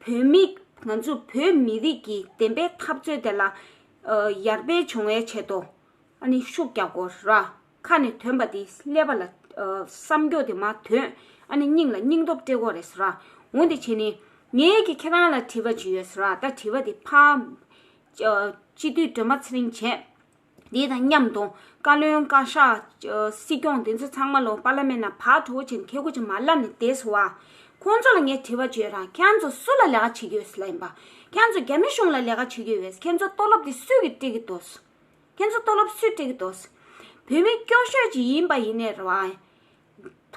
བོད་མི། ང་ཚོ་བོད་མི་རིགས་ཀྱི་བདེན་པའི་འཐབ་རྩོད་དེ་ལ་ཡར་འཕེལ་བྱུང་བའི་ཆེད་དུ་ཨ་ནི་ཤུགས་རྒྱག་དགོས་ར། ཁ་ནས་ཐོན་པ་དེ་ཀླད་པ་ལ་བསམ་རྒྱུ་དེ་མར་ཐོན། ཨ་ནི་སྙིང་ལ་སྙིང་སྟོབས་སྤྲད་དགོས་རེད་ཟེར་ར། འོ་འདི་བྱས་ནས་ངས་ཀྱི་ཁྱེད་རང་ལ་དྲི་བ་ཅིག་ཡོད་ཟེར་ར། ད་དྲི་བ་དེ་ཕ་སྤྱི་འཐུས་སྒྲོལ་མ་ཚེ་རིང་བྱས། དེ་དང་མཉམ་དུ་བཀའ་བློན་བཀའ་ཤག་སྲིད་སྐྱོང་དེ་ཚོ་ཚང་མ་ལོ་པར་ལི་མེན་ནང་ཕར་འགྲོ་བྱས་ཁེ་གུ་ཅིག་མ་ལབ་ནས་བསྡད་སོང་བ། ཁོང་ཚོ་ལ་ངས་དྲི་བ་བྱོས་ར། ཁྱེད་ཚོ་སུ་ལ་ལས་ཀ་བྱེད་ཀྱི་ཡོད་ཟེར་ལབ་ཡིན་པ། ཁྱེད་ཚོ་རྒྱ་མི་གཞུང་ལ་ལས་ཀ་བྱེད་ཀྱི་ཡོད་པས། ཁྱེད་ཚོ་ལྟོ་སློབ་དེ་སུས་ཀྱིས་སྤྲད་ཀྱི་འདུག་ཁྱེད་ཚོ་ལྟོ་སློབ་སུས་སྤྲད་ཀྱི་འདུག་བོད་མི་སྐྱོ་ཤོས་ཅིག་ཡིན་པ་ཡིན་ནའི་རེད་བ།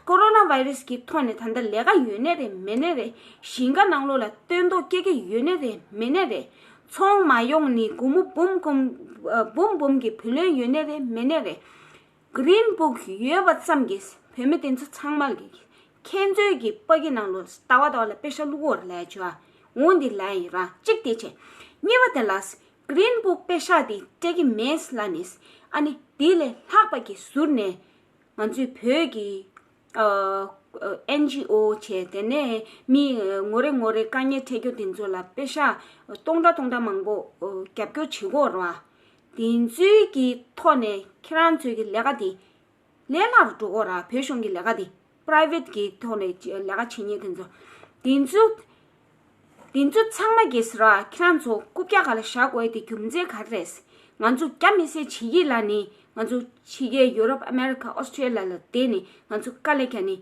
ཀོ་རོ་ན་བྷའི་རེས་ཀྱི་ཐོག་ནས་ད་ལྟ་ལས་ཀ་ཡོད་ནི་རེད་མེད་ནི་རེད། ཞིང་ཁ་ནང་ལོགས་ལ་སྟོན་ཐོག་སྐྱེ་གི་ཡོད་ནི་རེད་མེད་ནི་རེད། ཚོང་མ་ཡོང་ནི་སྒོར་མོ་འབུམ་འབུམ་ཨ་འབུམ་འབུམ་གྱི་བུ་ལོན་ཡོད་ནི་རེད་མེད་ནི་རེད། Green Book ཡོད་པ་ཙམ་གྱིས་བོད་མི་དེ་ཚོ་ཚང་མ་གི་ཁྱེད་ཚོའི་གི་པ་ཀི་ནང་ལོགས་ལྟ་བ་ལྟ་བ་ལ་པེ་ཤ་བླུག་གོ་རེད་ལབ་ཡ་བྱོས་ཨ། འོ་འདི་ལབ་ཡིན་ར། གཅིག་དེ་བྱས། གཉིས་པ་དེ་ལ་Green Book པེ་ཤ་དེ་སྤྲད་གི་མེད་ལབ་ནས། ཨ་ནི་དེ་ལས་ལྷག་པ་གི་ཟུར་ནས་ང་ཚོའི་བོད་ཀྱི་ཨ་ཨ་ཨེན་ཇི་ཨོ་བྱས། དེ་ནས་མི་ངོ་རེ་ངོ་རེ་དཀའ་ངལ་འཕྲད་རྒྱུ་དེ་ཚོ་ལ་པེ་ཤ་སྟོང་ཕྲག་སྟོང་ཕྲག་མང་པོ་ཨ་རྒྱབ་སྐྱོར་བྱེད་གོ་ར། དེ་ཚོའི་གི་ཐོག་ནས་ཁྱེད་རང་ཚོའི་གི་ལས་ཀ་དེ་ལས་སླ་རུ་འགྲོ་གོ་ར། བོད་གཞུང་གི་ལས་ཀ་དེ་private གི་ཐོག་ནས་ལས་ཀ་བྱེད་མཁན་དེ་ཚོ། དེ་ཚོ་དེ་ཚོ་ཚང་མ་གིས་ར་ཁྱེད་རང་ཚོ་རྐུབ་བཀྱག་སྒང་ལ་བཞག་དགོས་དེ་རྒྱུ་མཚན་ག་རེ་རེད། ང་ཚོ་རྒྱ་མི་སེར་བྱེད་ཀྱི་ལབ་ནི། ང་ཚོ་ཕྱི་རྒྱལ་ཡུ་རོབ་ཨ་མེ་རི་ཁ་ཨོ་སི་ཊེ་ལི་ཡ་ལ་བསྡད་ནི་ང་ཚོ་དཀའ་ལས་རྒྱག་ནི།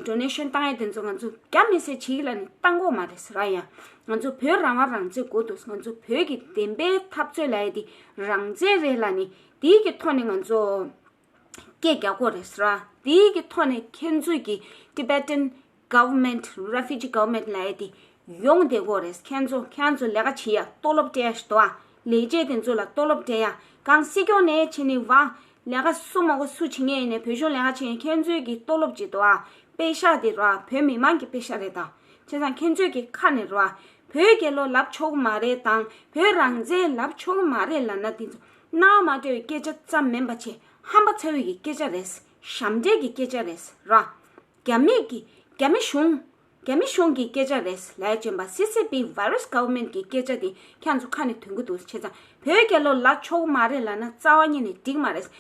ཌོ་ནེ་ཤན་བཏང་ཡས་དེ་ཚོ་ང་ཚོ་རྒྱ་མི་སེར་བྱེད་ཀྱི་ལབ་ནི་བཏང་གོ་མ་རེད་ཟེར་ར། ཡ་ང་ཚོ་བོད་རང་དབང་རང་བཙན་དགོས་འདུག་ང་ཚོ་བོད་ཀྱི་བདེན་པའི་འཐབ་རྩོད་ལབ་ཡས་དེ་རང་བཙན་རེད་ལབ་ནི། དེའི་གི་ཐོག་ནས་ང་ཚོ་སྐད་རྒྱག་དགོས་རེད་ཟེར་ར། དེའི་གི་ཐོག་ནས་ཁྱེད་ཚོས་ཀྱི་Tibetan Government Refugee Government ལབ་ཡས་དེ་ཡོང་བསྡད་དགོས་རེད། ཁྱེད་ཚོ་ཁྱེད་ཚོ་ལས་ཀ་བྱེད་ཡ་ལྟོ་སློབ་སྤྲད་ཡ་ཞིག་འདུག་ཨ། ལས་བྱེད་དེ་ཚོ་ལ་ལྟོ་སློབ་སྤྲད་ཡ། གང་སྲིད་སྐྱོང་ནས་བྱེད་ནི་བ། ལས་ཀ་སུ་མ་གོ་སུ་བྱེད་མཁན་ཡིན་ནའི་བོད་གཞུང་ལས་ཀ་བྱེད་མཁན་ཁྱེད་ཚོས་ཀྱི་ལྟོ་སློབ་ཅིག་འདུག་ཨ། པེ་ཤ་དེ་ར་བོད་མི་མང་གི་པེ་ཤ་རེད་ད། བྱས་ཙང་ཁྱེད་ཚོས་ཀྱི་ཁ་ནས་ར་བོད་རྒྱལ་ལོ་ལབ་ཆོག་གི་མ་རེད་དང་བོད་རང་བཙན་ལབ་ཆོག་གི་མ་རེད་ལབ་ན་དེ་ཚོ་སྣང་བ་མ་འགྲོ་བའི་སྐད་ཆ་ཙམ་མིན་པ་བྱས། ཧམ་པ་ཚ་བའི་གི་སྐད་ཆ་རེད། ཞབས་འདྲེན་གྱི་སྐད་ཆ་རེད་ར། རྒྱ་མི་གི་རྒྱ་མི་གཞུང་རྒྱ་མི་གཞུང་གི་སྐད་ཆ་རེད་ལབ་ཡ་བྱོན་པ། སི་སི་པི་virus government གི་སྐད་ཆ་དེ་ཁྱེད་ཚོ་ཁ་ནས་ཐོན་གི་འདུག་བྱས་ཙང་བོད་རྒྱལ་ལོ་ལབ་ཆོག་གི་མ་རེད་ལབ་ན་རྩ་བ་ཉིད་ནས་འགྲིག་མ་རེད།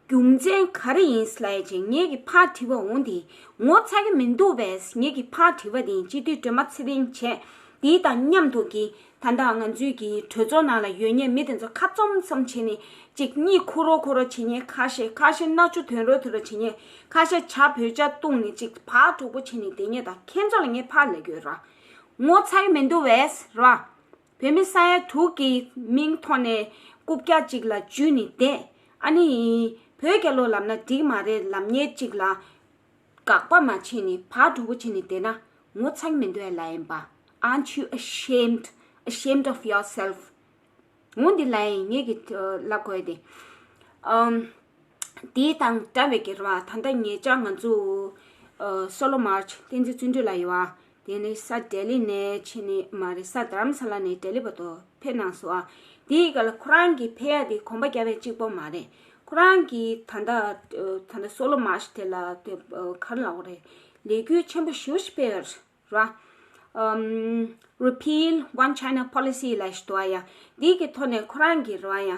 རྒྱུ་མཚན་ག་རེ་ཡིན་ལབ་ཡ་བྱས་ངེད་ཀྱི་ཕར་དྲི་བ་འོང་དེ་ངོ་ཚ་གི་མི་འདུག་པས། ངེད་ཀྱི་ཕར་དྲི་བ་དེ་ཡིན། སྤྱི་འཐུས་སྒྲོལ་མ་ཚེ་རིང་བྱས། དེའི་དང་མཉམ་དུ་གི་ད་ལྟ་ང་ཚོའི་གི་གྲོས་ཚོགས་ནང་ལ་ཡོད་མཁན་མི་དེ་ཚོ་ཁ་བཙུམ་བཙུམ་བྱས་ནས་གཅིག་གཉིད་ཁུག་རོ་ཁུག་རོ་བྱེད་མཁན་ཁ་ཤས། ཁ་ཤས་མནར་གཅོད་ཐོན་རོ་ཐོན་རོ་བྱེད་མཁན་ཁ་ཤས། ཇ་བོད་ཇ་བཏུང་ནས་གཅིག་ཕར་གྲོགས་པོ་བྱེད་ནས་བསྡད་མཁན་དང་ཁྱེད་ཚོ་ལ་ངས་ཕར་ལབ་ཀྱི་ཡོད་ར། ངོ་ཚ་གི་མི་འདུག་པས་ར། བོད་མི་ས་ཡ་དྲུག་གི་མིང་ཐོག་ནས་རྐུབ་བཀྱག་གཅིག་ལ་འཇུས་ནས་བསྡད། ཨ་ནི་བོད་རྒྱལ་ལོ་ལབ་ན་འགྲིག་མ་རེད་ལབ་མཁན་གཅིག་ལ་དགག་པ་མ་བྱས་ནས་ཕར་གྲོགས་པོ་བྱས་ནས་བསྡད་ན་ངོ་ཚ་གི་མི་འདུག་ཡ་ལབ་ཡིན་པ། Aren't you ashamed, ashamed of yourself? འོ་འདི་ལབ་ཡིན། ངེད་ཀྱི་ལབ་དགོས་ཏེ། ཨམ། དེའི་དང་འདྲ་བའི་གི་རེད་བ། ད་ལྟ་ཉེ་ཆར་ང་ཚོ་ཨ་Solo March བསྟན་འཛིན་བརྩོན་འགྲུས་ལགས་ཡོད་བ། དེ་ནས་ས་ལྡི་ལི་ནས་ཕྱིན་ནས་མ་རེད། ས་རྡ་རམ་ས་ལ་ནས་ལྡི་ལི་བར་དུ་ཕེབས་གནང་སོང་བ། དེའི་སྐབས་ལ་ཁོ་རང་གི་ཕེབས་ཡ་དེ་གོམ་པ་རྒྱབ་པ་གཅིག་པོ་མ་རེད། ཁོ་རང་གི་ད་ལྟ་ཨ་ད་ལྟ་Solo March དེ་ལ་དེ་ཨ་ག་རེ་ལབ་དགོས་རེད། ལས་འགུལ་ཆེན་པོ་ཞེ་པོ་ཞིག་སྤེལ་ཡོད་རེད། ར། ཨམ། Repeal One China Policy ལབ་ཞིག་འདུག་ཨ་ཡ། འདི་གི་ཐོག་ནས་ཁོ་རང་གི་རེད་བ་ཡ།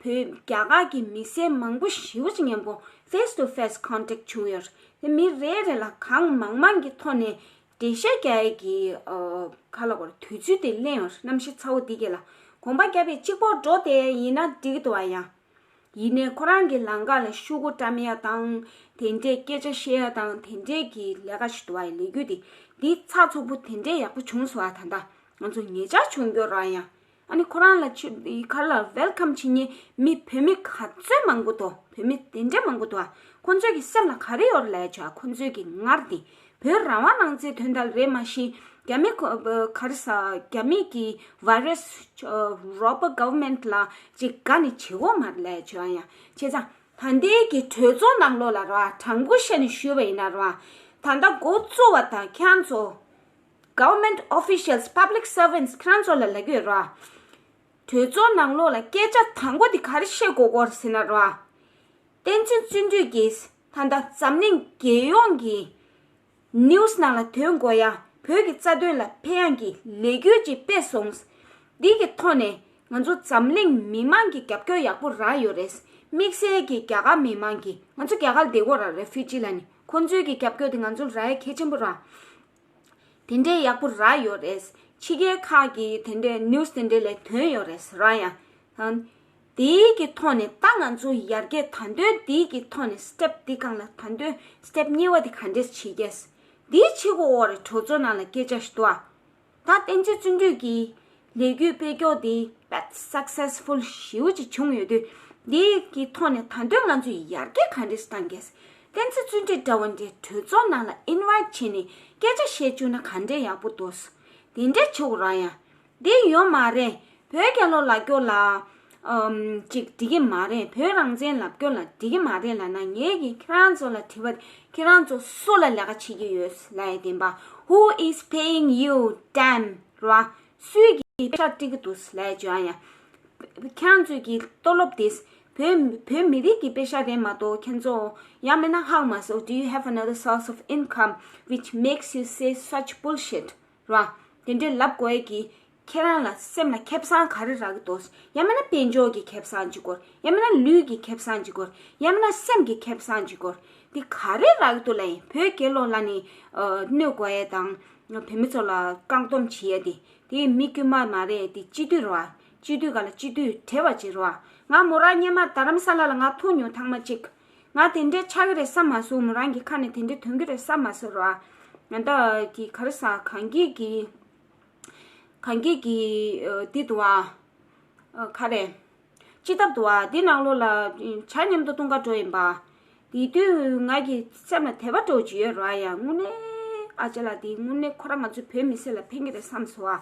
བོད་རྒྱ་གར་གྱི་མི་སེར་མང་པོ་ཞེ་པོ་ཅིག་མཉམ་པོ་face to face contact བྱུང་ཡོད་རེད། དེ་མི་རེ་རེ་ལ་གང་མང་མང་གི་ཐོག་ནས་འགྲེལ་བཤད་རྒྱག་ཡས་ཀྱི་ཨ་ག་ལབ་དགོས་རེད། དུས་ཚོད་དེ་ལེན་ཡོད་རེད། གནམ་གཤིས་ཚ་བོ་འདི་གས་ལ་གོམ་པ་རྒྱབ་པའི་གཅིག་པོ་འགྲོ་བསྡད་ཡིན་ན་འགྲིག་གི་འདུག་ཨ་ཡ། ཡིན་ནའི་ཁོ་རང་གི་ལམ་ཁ་ལ་ཤོག་གུ་བཀྲམ་ཡ་དང་དེ་འདྲའི་སྐད་ཆ་བཤད་ཡ་དང་དེ་འདྲའི་གི་ལས་ཀ་ཞིག་འདུག་བ། ལས་འགུལ་དེ་འདི་ཚགས་ཚུད་པོ་དེ་འདྲའི་ཡག་པོ་བྱུང་སོང་བ། ད་ལྟ་ང་ཚོ་ཉེ་ཆར་བྱུང་རྒྱུ་ར་ཡང་། ཨ་ནི་ཁོ་རང་ལ་ཆུ་ག་ལ་welcome བྱེད་མཁན་མི་བོད་མི་ག་ཚོད་མང་པོ་འདུག་བོད་མི་དེ་འདྲའི་མང་པོ་འདུག་བ། ཁོ་ཚོའི་གི་སེམས་ལ་ག་རེ་ཡོད་རེད་ལབ་ཡ་ཆ། ཁོ་ཚོའི་གི་ངར་དེ། བོད་རང་དབང་གནང་རྩིས་དོན་དག་རེད་མ་གཞི། རྒྱ་མི་ཁོ་ག་རེ་ཟ། རྒྱ་མི་གི་virus robber government ལ་ཅིག་དགའ་ནས་བྱེད་དགོས་མ་རེད་ལབ་བྱས་ཡང་། བྱས་ཙང་ད་ལྟའི་གི་གྲོས་ཚོགས་ནང་ལོགས་ལ་ར་དྲང་པོ་བཤད་ནས་ཞུས་པ་ཡིན་ན་ར། ད་ལྟ་འགོ་བཙུགས་པ་དང་ཁྱེད་ཚོ་government officials, public servants ཁྱེད་ཚོ་ལ་ལབ་ཀྱི་ཡོད་ར། གྲོས་ཚོགས་ནང་ལོགས་ལ་སྐད་ཆ་དང་པོ་དེ་ག་རེ་བཤད་དགོས་ཀྱི་ཡོད་རེད་ཟེར་ན་ར། བསྟན་འཛིན་བརྩོན་འགྲུས་ཀྱིས་ད་ལྟ་འཛམ་གླིང་རྒྱལ་ཡོངས་ཀྱི་news ནང་ལ་ཐོན་དགོས་ཡ། བོད་ཀྱི་རྩ་དོན་ལ་ཕན་ཡག་གི་ལས་འགུལ་ཅིག་སྤེལ་སོང་། འདི་གི་ཐོག་ནས་ང་ཚོ་འཛམ་གླིང་མི་མང་གི་རྒྱབ་སྐྱོར་ཡག་པོ་རག་ཡོད་རེད། དམིགས་བསལ་གྱི་རྒྱ་གར་མི་མང་གིས། ང་ཚོ་རྒྱ་གར་བསྡད་ཀྱི་ཡོད་ར། refugee ལབ་ནི་ཁོང་ཚོའི་གི་རྒྱབ་སྐྱོར་དེ་ང་ཚོར་རག་ཡ་གལ་ཆེན་པོ་ར། དེ་འདྲའི་ཡག་པོ་རག་ཡོད་རེད། ཕྱི་རྒྱལ་ཁག་གི་དེ་འདྲའི་news དེ་འདྲའི་ལ་ཐོན་ཡོད་རེད་ར་ཡ། ཨང་། དེའི་གི་ཐོག་ནས་ད་ང་ཚོ་ཡར་རྒྱས་ད་དོན་དེའི་གི་ཐོག་ནས་step འདི་སྒང་ལ་ད་དོན་step གཉིས་པ་དེ་ག་འདྲས་བྱེད་ཀྱི། འདི་ཕྱི་གོ་འོག་རེད། གྲོས་ཚོགས་ནང་ལ་སྐད་ཆ་ཞིག་འདུག་ཨ། ད་བསྟན་འཛིན་བརྩོན་འགྲུས་ཀྱི་ལས་འགུལ་སྤེལ་ཀྱོག་དེ་དཔེ་successful ཞེ་པོ་ཅིག་བྱུང་ཡོད་དུས། འདི་གི་ཐོག་ནས་ད་དོན་ང་ཚོས་ཡར་རྒྱས་ག་འདྲས་བཏང་གས། བསྟན་འཛིན་བརྩོན་འགྲུས་འདྲ་བོ་འདི་གྲོས་ཚོགས་ནང་ལ་ཨིན་ཝའིཊ་བྱས་ནས་སྐད་ཆ་བཤད་བཅུག་ན་ག་འདྲས་ཡག་པོ་འདུག་དེ་འདྲས་བྱེད་དགོས་ར་ཡ། འདི་ཡོད་མ་རེད། བོད་རྒྱལ་ལོ་ལབ་རྒྱུ་ལ། ཨམ། ཅིག་འགྲིག་གི་མ་རེད། བོད་རང་བཙན་ལབ་རྒྱུ་ལ་འགྲིག་གི་མ་རེད་ལབ་ན། ངེད་ཀྱིས་ཁྱེད་རང་ཚོ་ལ་དྲི་བ། ཁྱེད་རང་ཚོ་སུ་ལ་ལས་ཀ་བྱེད་ཀྱི་ཡོད་ལབ་ཡ་བདེན་པ། Who is paying you, damn ར། སུས་ཀྱིས་པེ་ཤག་སྤྲད་ཀྱི་འདུག་ལབ་ཡ་བྱོས་ཨ་ཡ། ཁྱེད་རང་ཚོས་ཀྱི་ཏོ་ལོབ་དེ་བོད་བོད་མི་རིགས་ཀྱི་པེ་ཤག་རེད་མ་གཏོགས་ཁྱེད་ཚོ། ཡང་མིན་ན་ཧང་མ་སོ། Do you have another source of income which makes you say such bullshit ར། དེ་འདྲའི་ལབ་དགོས་ཡས་ཀྱི་ཁྱེད་རང་ལ་སེམས་ལ་ཁེ་བཟང་ག་རེ་རག་གི་འདུག་ཡང་མིན་ན་དཔལ་འབྱོར་གྱི་ཁེ་བཟང་ཅིག་དགོས། ཡང་མིན་ན་ལུས་ཀྱི་ཁེ་བཟང་ཅིག་དགོས། ཡང་མིན་ན་སེམས་ཀྱི་ཁེ་བཟང་ཅིག་དགོས། འདི་ག་རེ་རག་གི་འདུག་ལབ་ཡིན། བོད་རྒྱལ་ལོ་ལ་ནི་ཨ་གནོད་དགོས་ཡས་དང་། བོད་མི་ཚོ་ལ་བཀག་སྡོམ་བྱེད་ཡས་དེ། དེ་མི་དཀྱུས་མ་མ་རེད། དེ་སྤྱི་འཐུས་རེད་བ། སྤྱི་འཐུས་སྒང་ལ་སྤྱི་འཐུས་བྲེལ་བ་ཅིག་རེད་བ། ང་མོ་རང་སྔོན་མ་རྡ་རམ་ས་ལ་ལ་ང་ཐུག་མྱོང་ཐེངས་མ་གཅིག་ང་དེ་འདྲས་ཆགས་ཀྱི་རེད་བསམ་མ་སོང་། མོ་རང་གི་ཁ་ནས་དེ་འདྲས་ཐོན་གྱི་རེད་བསམ་མ་སོང་ར། ང་ད་གི་ག་རེ་ཟ། གངས་སྐྱིད་ཀྱི། གངས་སྐྱིད་ཀྱི་ཨ་འདི་འདུག་ཨ། ཨ་ག་རེ། སྤྱི་ཐབ་འདུག་ཨ། འདི་ནང་ལོགས་ལ་ཇ་མཉམ་དུ་འཐུང་ག་འགྲོ་ཡིན་པ། དེ་དུས་ང་གི་སེམས་ལ་དད་པ་འདྲ་བོ་ཅིག་ཡོད་ར་ཡ། དངོས་གནས་ཨ་ཅག་ལགས་དེ་དངོས་གནས་ཁོ་རང་ང་ཚོའི་བོད་མི་སེར་ལ་ཕན་གྱི་རེད་བསམ་སོང་ཨ།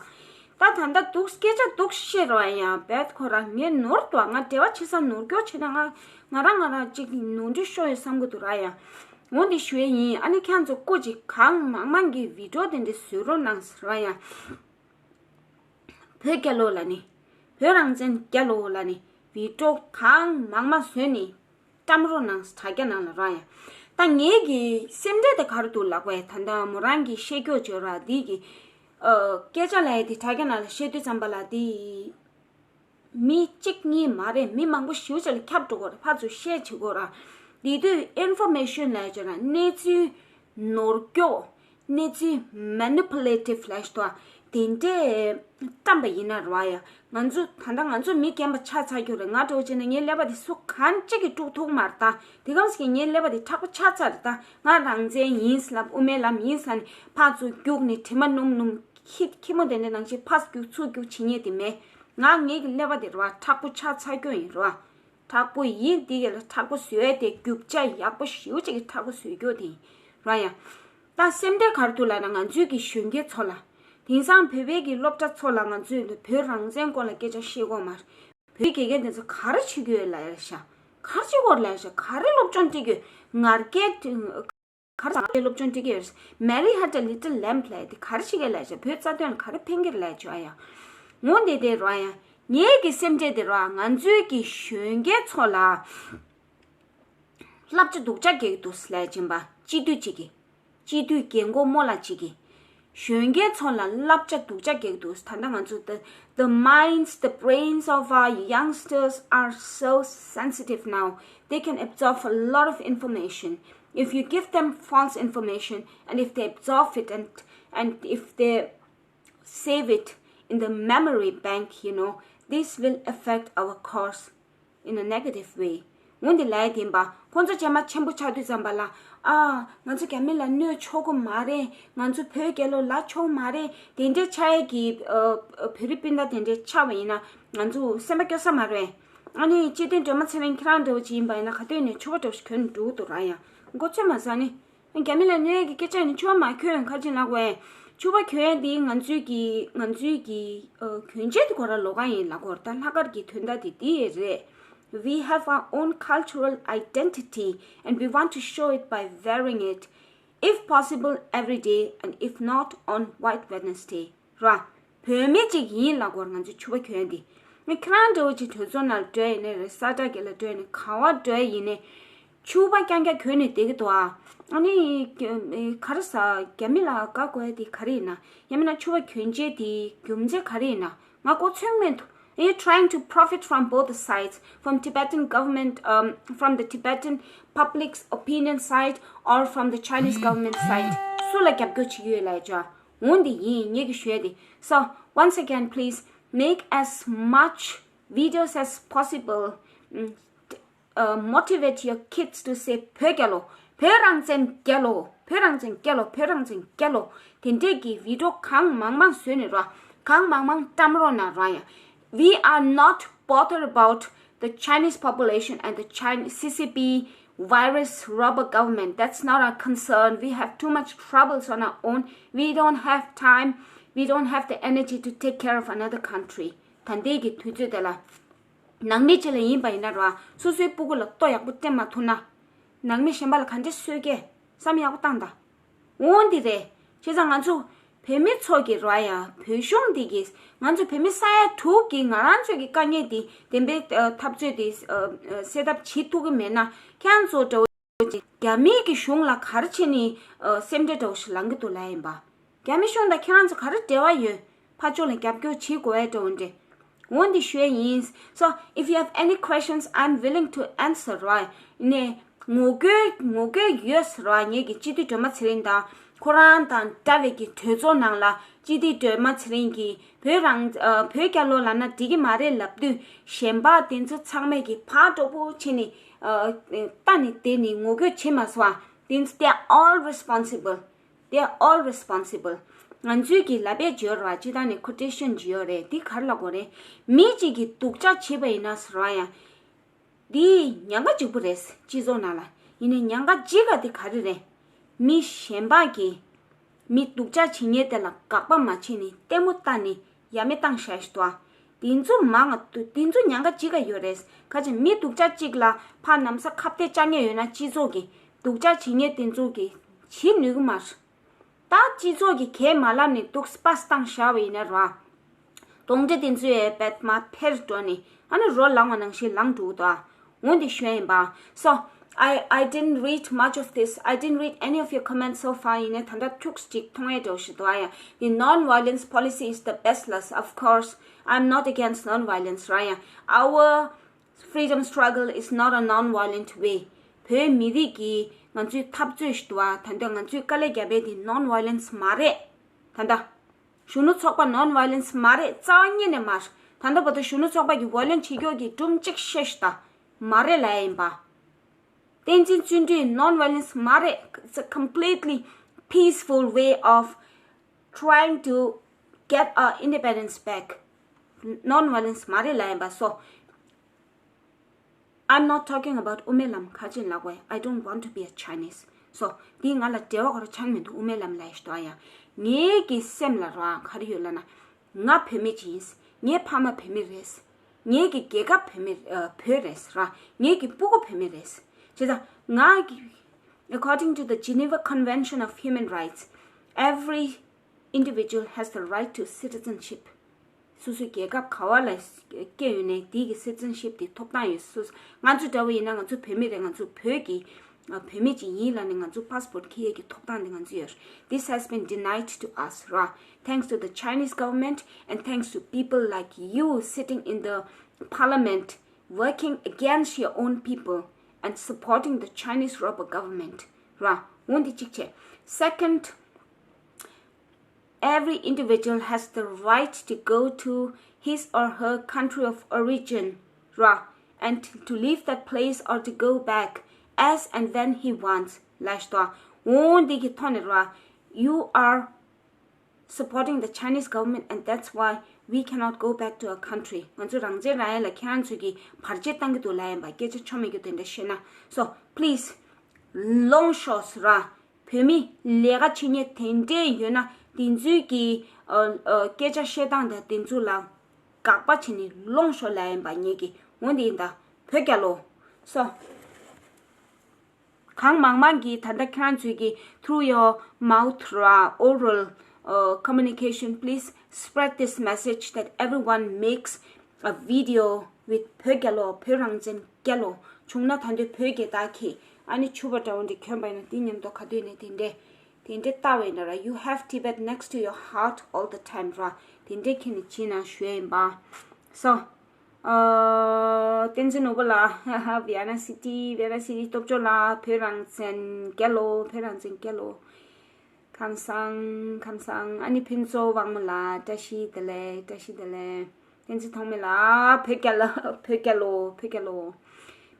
ད་ད་ལྟ་འདུག་སྐད་ཆ་འདུག་བཤད་རོགས་ཡ། བེད་ཁོ་རང་ངས་ནོར་འདུག་ང་འབྲེལ་བ་བྱེད་ས་ནོར་སྐྱོར་བྱེད་ན་ང་ང་རང་ང་རང་ཅིག་ནོར་འཁྲུལ་ཤོར་ཡོད་བསམ་གི་འདུག་ར་ཡ། འོ་འདི་ཞུ་ཡས་ཡིན། ཨ་ནི་ཁྱེད་ཚོ་སྐུ་མཁྱེན་གང་མང་མང་གི་བི་ཌིའོ་དེ་འདྲ་བཟོ་རོགས་གནང་ཟེར་ར་ཡ། བོད་རྒྱལ་ལོ་ལ་ནི། བོད་རང་བཙན་རྒྱལ་ལོ་ལ་ནི་བི་ཌིའོ་གང་མང་མང་བཟོས་ནི། བཀྲམ་རོགས་གནང་དྲ་རྒྱ་ནང་ལ་ར་ཡ། ད་ངེད་ཀྱི་སེམས་ཁྲལ་དེ་ག་རེ་འདུག་ལབ་པ་ཡ། ད་ལྟ་མོ་རང་གི་བཤད་རྒྱུ་བརྗོད་ར་འདི་གི་ཨ་སྐད་ཆ་ལབ་ཡ་དེ་དྲ་རྒྱ་ནང་ལ་བཤད་དུས་ཙམ་པ་ལ་དེ་མི་གཅིག་གཉིས་མ་རེད། མི་མང་པོ་ཞེ་པོ་ཅིག་ལ་ཁྱབ་འགྲོ་གི་རེད། ཕར་ཚུར་བཤད་བྱེད་དགོས་ར། དེ་དུས་ཨིན་ཕོར་མེ་ཤན་ལབ་ཡ་བྱས་ར། གནས་ཚུལ་ནོར་སྐྱོག་གནས་ཚུལ་མེ་ནི་པུ་ལེ་ཊིབ་ལབ་ཡ་ཞིག་འདུག་ཨ། དེ་འདྲས་བཀྲམ་པ་ཡིན་ན་ར་ཡ། ང་ཚོ་ད་ལྟ་ང་ཚོ་མི་རྒན་པ་ཆགས་ཚར་རྒྱུ་རེད། ང་འདྲ་བོ་བྱས་ན་ངའི་ཀླད་པ་དེ་སུ་གང་གཅིག་གིས་དཀྲུག་ཐུབ་མ་རེད་ད། དེ་གམ་ཞིག་ངའི་ཀླད་པ་དེ་མཁྲེགས་པོ་ཆགས་ཚར་རེད་ད། ང་རང་བཙན་ཡིན་ལབ། དབུ་མའི་ལམ་ཡིན་ལབ་ནས་ཕར་ཚུར་རྒྱུགས་ནས་དྲི་མ་སྣོམ་སྣོམ། ཁྱི་ཁྱི་མོ་དེ་འདྲ་ནང་བཞིན་ཕར་རྒྱུག་ཚུར་རྒྱུག་བྱེད་མཁན་དེ་མེད། ང་ངེད་ཀྱི་ཀླད་པ་དེ་རེད་བ། མཁྲེགས་པོ་ཆགས་ཚར་རྒྱུ་ཡིན་རེད་བ། མཁྲེགས་པོ་ཡིན། དེ་ག་ལ་མཁྲེགས་པོ་བཟོ་ཡས་དེ་རྒྱུ་ཆ་ཡག་པོ་ཞེ་པོ་ཅིག་གི་མཁྲེགས་པོ་བཟོ་རྒྱུ་དེ་ཡིན་ར་ཡ། ད་སེམས་ཁྲལ་ག་རེ་འདུག་ལབ་ན། ང་ཚོའི་གི་གཞོན་སྐྱེས་ཚོ་ལ། དེང་སང་བོད་པའི་གི་སློབ་གྲྭ་ཚོ་ལ་ང་ཚོས་བོད་རང་བཙན་སྐོར་ལ་སྐད་ཆ་བཤད་ཀྱི་ཡོད་མ་རེད། བོད་དགེ་རྒན་དེ་ཚོ་ག་རེ་བྱེད་ཀྱི་ཡོད་ལབ་ཡ་ཤག་ག་རེ་བྱེད་ཀྱི་ཡོད་ལབ་ཡ་ཤག་ག་རེ་སློབ་སྦྱོང་སྤྲད་ཀྱི་ཡོད། ངར་སྐད། ག་རེ་ཟེར། ང་ཚོའི་སློབ་སྦྱོང་སྤྲད་ཀྱི་ཡོད་རེད། Mary had a little lamb ལབ་ཡ་དེ་ག་རེ་བྱེད་ཀྱི་ལབ་བྱས། བོད་རྩ་དོན་ལ་ག་རེ་ཕན་གྱི་རེད་ལབ་བྱས་ཨ་ཡ། འོ་འདི་དེ་རེད་ཨ་ཡ། ངེད་ཀྱི་སེམས་ཁྲལ་དེ་རེད་ཨ། ང་ཚོའི་གི་གཞོན་སྐྱེས་ཚོ་ལ་བསླབ་བྱ་སྡུག་ཅག་རྒྱག་གི་འདུག་ལབ་བྱས་པ། སྤྱི་འཐུས་གཅིག་གིས། སྤྱི་འཐུས་རྒན་གོག་རྨོ་ལགས་གཅིག་གིས། གཞོན་སྐྱེས་ཚོ་ལ་བསླབ་བྱ་སྡུག་ཅག་རྒྱག་གི་འདུག་ད་ལྟ་ང་ཚོ་the, the minds, the brains of our youngsters are so sensitive now. They can absorb a lot of information. If you give them false information, and if they absorb it and, and if they save it in the memory bank, you know, this will affect our cause in a negative way. འོན་ཏེ་ལབ་ཡ་དེ་ཡིན་པ། ཁོང་ཚོ་རྗེས་མ་ཆེན་པོ་ཆགས་དུས་ཙམ་པ་ལ། ཨ། ང་ཚོ་རྒྱ་མི་ལ་གནོད་ཆོག་གི་མ་རེད། ང་ཚོ་བོད་རྒྱལ་ལོ་ལབ་ཆོག་མ་རེད། དེ་འདྲའི་ཆགས་ཡས་ཀྱི་ཨ། བོད་རིགས་སྤུན་ཟླ་དེ་འདྲའི་ཆགས་པ་ཡིན་ན་ང་ཚོ་སེམས་པ་སྐྱོ་ས་མ་རེད། ཨ་ནི་སྤྱི་འཐུས་སྒྲོལ་མ་ཚེ་རིང་ཁྱེད་རང་འདྲ་བོ་ཅིག་ཡིན་པ་ཡིན་ན་ག་དུས་ནས་ཕྱུ་པ་འདྲ་བོ་ཞིག་གྱོན་འགྲོ་གི་འདུག་ར་ཡ། མགོ་ཚོད་མ་ཟ་ནི། རྒྱ་མི་ལ་གནོད་ཡས་ཀྱི་སྐད་ཆ་ནི་ཕྱུ་པ་མ་གྱོན་ག་ཅིག་ལབ་དགོས། ཕྱུ་པ་གྱོན་ཡས་འདི་ང་ཚོའི་གི་ང་ཚོའི་གི་ཨ། གྱོན་ཆས་དེ་ཁོ་རང་ལོགས་ཀ་ཡིན་ལབ་དགོས་རེད། ད་ལྷག་དཀར་གྱི་དོན་དག་དེ་འདི་རེད། We have our own cultural identity and we want to show it by wearing it, if possible every day and if not on White Wednesday. ར། བོད་མི་གཅིག་ཡིན་ལབ་དགོས་རེད། ང་ཚོའི་ཕྱུ་པ་གྱོན་ཡས་འདི། ངས་ཁྱེད་རང་འདྲ་བོ་ཅིག་གྲོས་ཚོགས་ནང་འགྲོ་ཡས་ཡིན་ནའི་རེད། ས་ཁྲ་གི་ལ་འགྲོ་ཡས་ཡིན་ནའི་ག་པར་འགྲོ་ཡས་ཡིན་ནའི། ཕྱུ་པ་རྐྱང་རྐྱང་གྱོན་ནས་བསྡད་ཀྱི་འདུག་ཨ། ཨ་ནི་ག་རེ་ཟ། རྒྱ་མི་ལ་དགའ་དགོས་ཡས་དེ་ག་རེ་ཡིན་ན། ཡང་མིན་ན་ཕྱུ་པ་གྱོན་ཆས་དེའི་རྒྱུ་མཚན་ག་རེ་ཡིན་ན། ང་མགོ་ཚོད་མི་འདུག Are you trying to profit from both the sides, from Tibetan government, um, from the Tibetan public's opinion side, or from the Chinese government side? སུ་ལ་རྒྱབ་སྐྱོར་བྱེད་ཀྱི་ཡོད་ལབ་ཡ་ཅོ། འོ་འདི་ཡིན། ངེད་ཀྱི་ཞུ་ཡ་དེ། So, once again, please make as much videos as possible, mm, uh, motivate your kids to say བོད་རྒྱལ་ལོ། བོད་རང་བཙན་རྒྱལ་ལོ། བོད་རང་བཙན་རྒྱལ་ལོ། བོད་རང་བཙན་རྒྱལ་ལོ། དེ་འདྲས་ཀྱི་བི་ཌིའོ་གང་མང་མང་བཟོས་ནས་རོགས། གང་མང་མང་བཀྲམ་རོགས་གནང་རོགས་ཡ། We are not bothered about the Chinese population and the Chin- C C P virus robber government. That's not our concern. We have too much troubles on our own. We don't have time. We don't have the energy to take care of another country. ད་ལྟའི་གི་དུས་ཚོད་དེ་ལ། ནང་མི་གཅིག་ལ་ཡིན་པ་ཡིན་ན་ར། སོ་སོའི་སྤུ་གུ་ལ་ལྟོ་ཡག་པོ་སྤྲད་མ་ཐུབ་ན། ནང་མི་གཞན་པ་ལ་ག་འདྲས་གསོད་ཀྱི། བསམ་ཡག་པོ་བཏང་དང་། འོ་འདི་རེད། བྱས་ཙང་ང་ཚོ་བོད་མི་ཚོ་གི་ར་ཡ། བོད་གཞུང་འདི་གིས་ང་ཚོ་བོད་མི་ས་ཡ་དྲུག་གིས་ང་རང་ཚོ་གི་དཀའ་ངལ་འདི་བདེན་པའི་ཨ་འཐབ་རྩོད་འདི་ཨ་ཨ་སེལ་ཐབས་བྱེད་ཐུབ་ཀྱི་མེད་ན། ཁྱེད་རང་ཚོ་འདྲ་བོ་ཅིག་རྒྱ་མིའི་གི་གཞུང་ལ་ག་རེ་བྱས་ནས་ཨ་སེམས་ཁྲལ་འདྲ་བོ་ཞིག་ལངས་ཀྱི་འདུག་ལབ་ཡིན་པ། རྒྱ་མི་གཞུང་དང་ཁྱེད་རང་ཚོ་ག་རེ་འབྲེལ་བ་ཡོད། ཕར་ཕྱོགས་ལ་རྒྱབ་སྐྱོར་བྱེད་དགོས་ཡ་འདྲ་བོ་འདྲ། འོ་འདི་ཞུ་ཡ་ཡིན། So if you have any questions, I'm willing to answer, right? ནས་ངོ་རྒོལ་ངོ་རྒོལ་ཡོད་ཟེར་བ། ངེད་ཀྱི་སྤྱི་འཐུས་སྒྲོལ་མ་ཚེ་རིང་དང་ཁོ་རང་དང་འདྲ་བའི་གི་གྲོས་ཚོགས་ནང་ལ་སྤྱི་འཐུས་སྒྲོལ་མ་ཚེ་རིང་གིས་བོད་རང་ཨ་བོད་རྒྱལ་ལོ་ལབ་ན་འགྲིག་གི་མ་རེད་ལབ་དུས། གཞན་པ་དེ་ཚོ་ཚང་མས་ཀྱི་ཕར་གྲོགས་པོ་བྱས་ནས་ཨ་ལྟ་ནས་བསྡད་ནས་ངོ་རྒོལ་བྱེད་མ་སོང་བ། དེ་ཚོ་they are all responsible. They are all responsible. ང་ཚོའི་གི་ལབ་པའི་བརྗོད་ར་སྤྱི་བཏང་ནས་quotation་ཅིག་ཡོད་རེད། འདི་ག་རེ་ལབ་དགོས་རེད། མི་གཅིག་གིས་སྡུག་ཅག་བྱས་པ་ཡིན་ན་ཟེར་བ་ཡ། འདི་ཉེན་ཁ་གཅིག་པུ་རེད། སྤྱི་ཚོགས་ནང་ལ། ཡིན་ནའི་ཉེན་ཁ་གཅིག་ག་དེ་ག་རེ་རེད། མི་གཞན་པ་གིས་མི་སྡུག་ཅག་བྱེད་མཁན་དེ་ལ་དགག་པ་མ་བྱས་ནས་ལྟད་མོ་ལྟ་ནས་ཡ་མེད་བཏང་བཞག་ཞིག་འདུག་ཨ། དེ་ཚོ་མང་ང་འདུག་དེ་ཚོ་ཉེན་ཁ་གཅིག་ག་ཡོད་རེད། ཁ་ཅིག་མི་སྡུག་ཅག་གཅིག་ལ་ཕར་ན་བཟའ་ཁ་གཏད་བཅག་མཁན་ཡོད་ན་སྤྱི་ཚོགས་ཀྱི་སྡུག་ཅག་བྱེད་མཁན་དེ་ཚོ་གིས་བྱེད་ནུས་ཀྱི་མ་རེད། ད་སྤྱི་ཚོགས་ཀྱི་གས་མ་ལབ་ནས་འདུག་སྤ་སེ་བཏང་བཞག་པ་ཡིན་ན་ར། གདོན་འདྲེ་དེ་ཚོས་རྦད་མ་ཕེར་འགྲོ་ནས་ཨ་ནི་རོ་ལངས་པ་ནང་བཞིན་ལངས་འགྲོ་གི་འདུག་ཨ། འོ་འདི་ཞུ་ཡ་ཡིན་པ། So I, I didn't read much of this. I didn't read any of your comments so far. ཡིན་ནའི་ད་ལྟ་ཁྱུག་ཅིག་མཐོང་ཡ་འདྲ་བོ་ཞིག་འདུག་ཨ་ཡ། The non-violence policy is the best, less. Of course, I'm not against non-violence, right? Our freedom struggle is not a non-violent way. བོད་མི་རིགས་ཀྱི་ང་ཚོའི་འཐབ་རྩོད་ཞིག་འདུག་ཨ། ད་ལྟ་ང་ཚོའི་དཀའ་ལས་རྒྱབ་པའི་དེ་non-violence མ་རེད། ད་ལྟ་གཞོན་ནུ་ཚོགས་པ་non-violence མ་རེད། རྩ་བ་ཉིད་ནས་མ་རེད། ད་ལྟ་བར་དུ་གཞོན་ནུ་ཚོགས་པ་གི་violence བྱེད་རྒྱུ་གི་སྒྲུང་གཅིག་བཤད་ཤོག་ད། མ་རེད་ལབ་ཡ་ཡིན་པ། བསྟན་འཛིན་བརྩོན་འགྲུས་non-violence མ་རེད། It's a completely peaceful way of trying to get our independence back. Non-violence མ་རེད་ལབ་ཡིན་པ། So I'm not talking about དབུ་མའི་ལམ། ཁ་ཅིག་ལབ་དགོས། I don't want to be a Chinese. So འདི་ང་ལ་འབྲེལ་བ་ག་རེ་ཆགས་མི་འདུག་དབུ་མའི་ལམ་ལབ་ཡ་ཞིག་འདུག་ཨ་ཡ། ངའི་གི་སེམས་ལ་རང་ག་རེ་ཡོད་ལབ་ན། ང་བོད་མི་ཅིག་ཡིན། ངའི་ཕ་མ་བོད་མི་རེད། ངའི་གི་རྒྱལ་ཁབ་བོད་མི་ཨ་བོད་རེད་ར། ངའི་གི་སྤུ་གུ་བོད་མི་རེད། བྱས་ཙང་ང་གི According to the Geneva Convention of Human Rights, every individual has the right to citizenship. སོ་སོའི་རྒྱལ་ཁབ་ག་བ་ལ་སྐྱེས་ཡོད་ནའི་དེའི་གི་citizenship དེ་ཐོབ་ཐང་ཡོད། སོ་སོ་ང་ཚོ་འདྲ་བོ་ཡིན་ན་ང་ཚོ་བོད་མི་རེད། ང་ཚོ་བོད་ཀྱི་ཨ་བོད་མི་ཅིག་ཡིན་ལབ་ནས་ང་ཚོ་passport འཁྱེར་ཡས་ཀྱི་ཐོབ་ཐང་དེ་ང་ཚོ་ཡོད། This has been denied to us, ར། Thanks to the Chinese government and thanks to people like you sitting in the parliament working against your own people and supporting the Chinese robber government, ར། འོ་འདི་གཅིག་བྱས། Second, every individual has the right to go to his or her country of origin, ར། And to leave that place or to go back as and when he wants, ལབ་ཤག་འོ་འདི་གི་ཐོག་ནས་ར། You are supporting the Chinese government, and that's why we cannot go back to our country. ང་ཚོ་རང་བཙན་རག་ཡ་ལ་ཁྱེད་རང་ཚོས་ཀྱི་བར་ཆད་བཏང་གི་འདུག་ལབ་ཡིན་པ། སྐད་ཆ་ཆོ་མེད་རྒྱུ་དེ་འདྲ་བཤད་ན། So please ལོངས་ཤོག་ཟེར་ར། བོད་མི་ལས་ཀ་བྱེད་མཁན་དེ་འདྲས་ཡོད་ན་དེ་ཚོའི་གི་ཨ་ཨ་སྐད་ཆ་བཤད་སྟངས་དང་དེ་ཚོ་ལ་དགག་པ་བྱས་ནས་ལོངས་ཤོག་ལབ་ཡིན་པ། ངེད་ཀྱི་འོ་འདི་ཡིན་ད། བོད་རྒྱལ་ལོ། So གང་མང་མང་གིས་ད་ལྟ་ཁྱེད་རང་ཚོས་ཀྱི་through your mouth ར། Oral uh, communication, please spread this message that everyone makes a video with བོད་རྒྱལ་ལོ། བོད་རང་བཙན་རྒྱལ་ལོ། བྱུང་ན་ད་འདོད་བོད་རྒྱལ་དར་འཁྱེར། ཨ་ནི་ཕྱུ་པ་འདྲ་བོ་འདི་གྱོན་པ་ཡིན་ན་དེ་མཉམ་དུ་ག་དུས་ནས་དེ་འདྲས་དེ་འདྲས་ལྟ་བས་ན་ར། You have Tibet next to your heart all the time ར། དེ་འདྲས་ཁྱེད་ནས་བྱེད་ན་ཞུ་ཡ་ཡིན་པ། So བསྟན་འཛིན་ནོར་བུ་ལགས། ཧ་ཧ། Vienna City, Vienna City སྟོབས་འབྱོར་ལགས། བོད་རང་བཙན་རྒྱལ་ལོ། བོད་རང་བཙན་རྒྱལ་ལོ། ཁམས་བཟང་། ཁམས་བཟང་། ཨ་ནི་ཕུན་ཚོགས་དབང་མོ་ལགས། བཀྲ་ཤིས་བདེ་ལེགས། བཀྲ་ཤིས་བདེ་ལེགས། བསྟན་འཛིན་ཐོགས་མེད་ལགས། བོད་རྒྱལ་ལོ། བོད་རྒྱལ་ལོ། བོད་རྒྱལ་ལོ།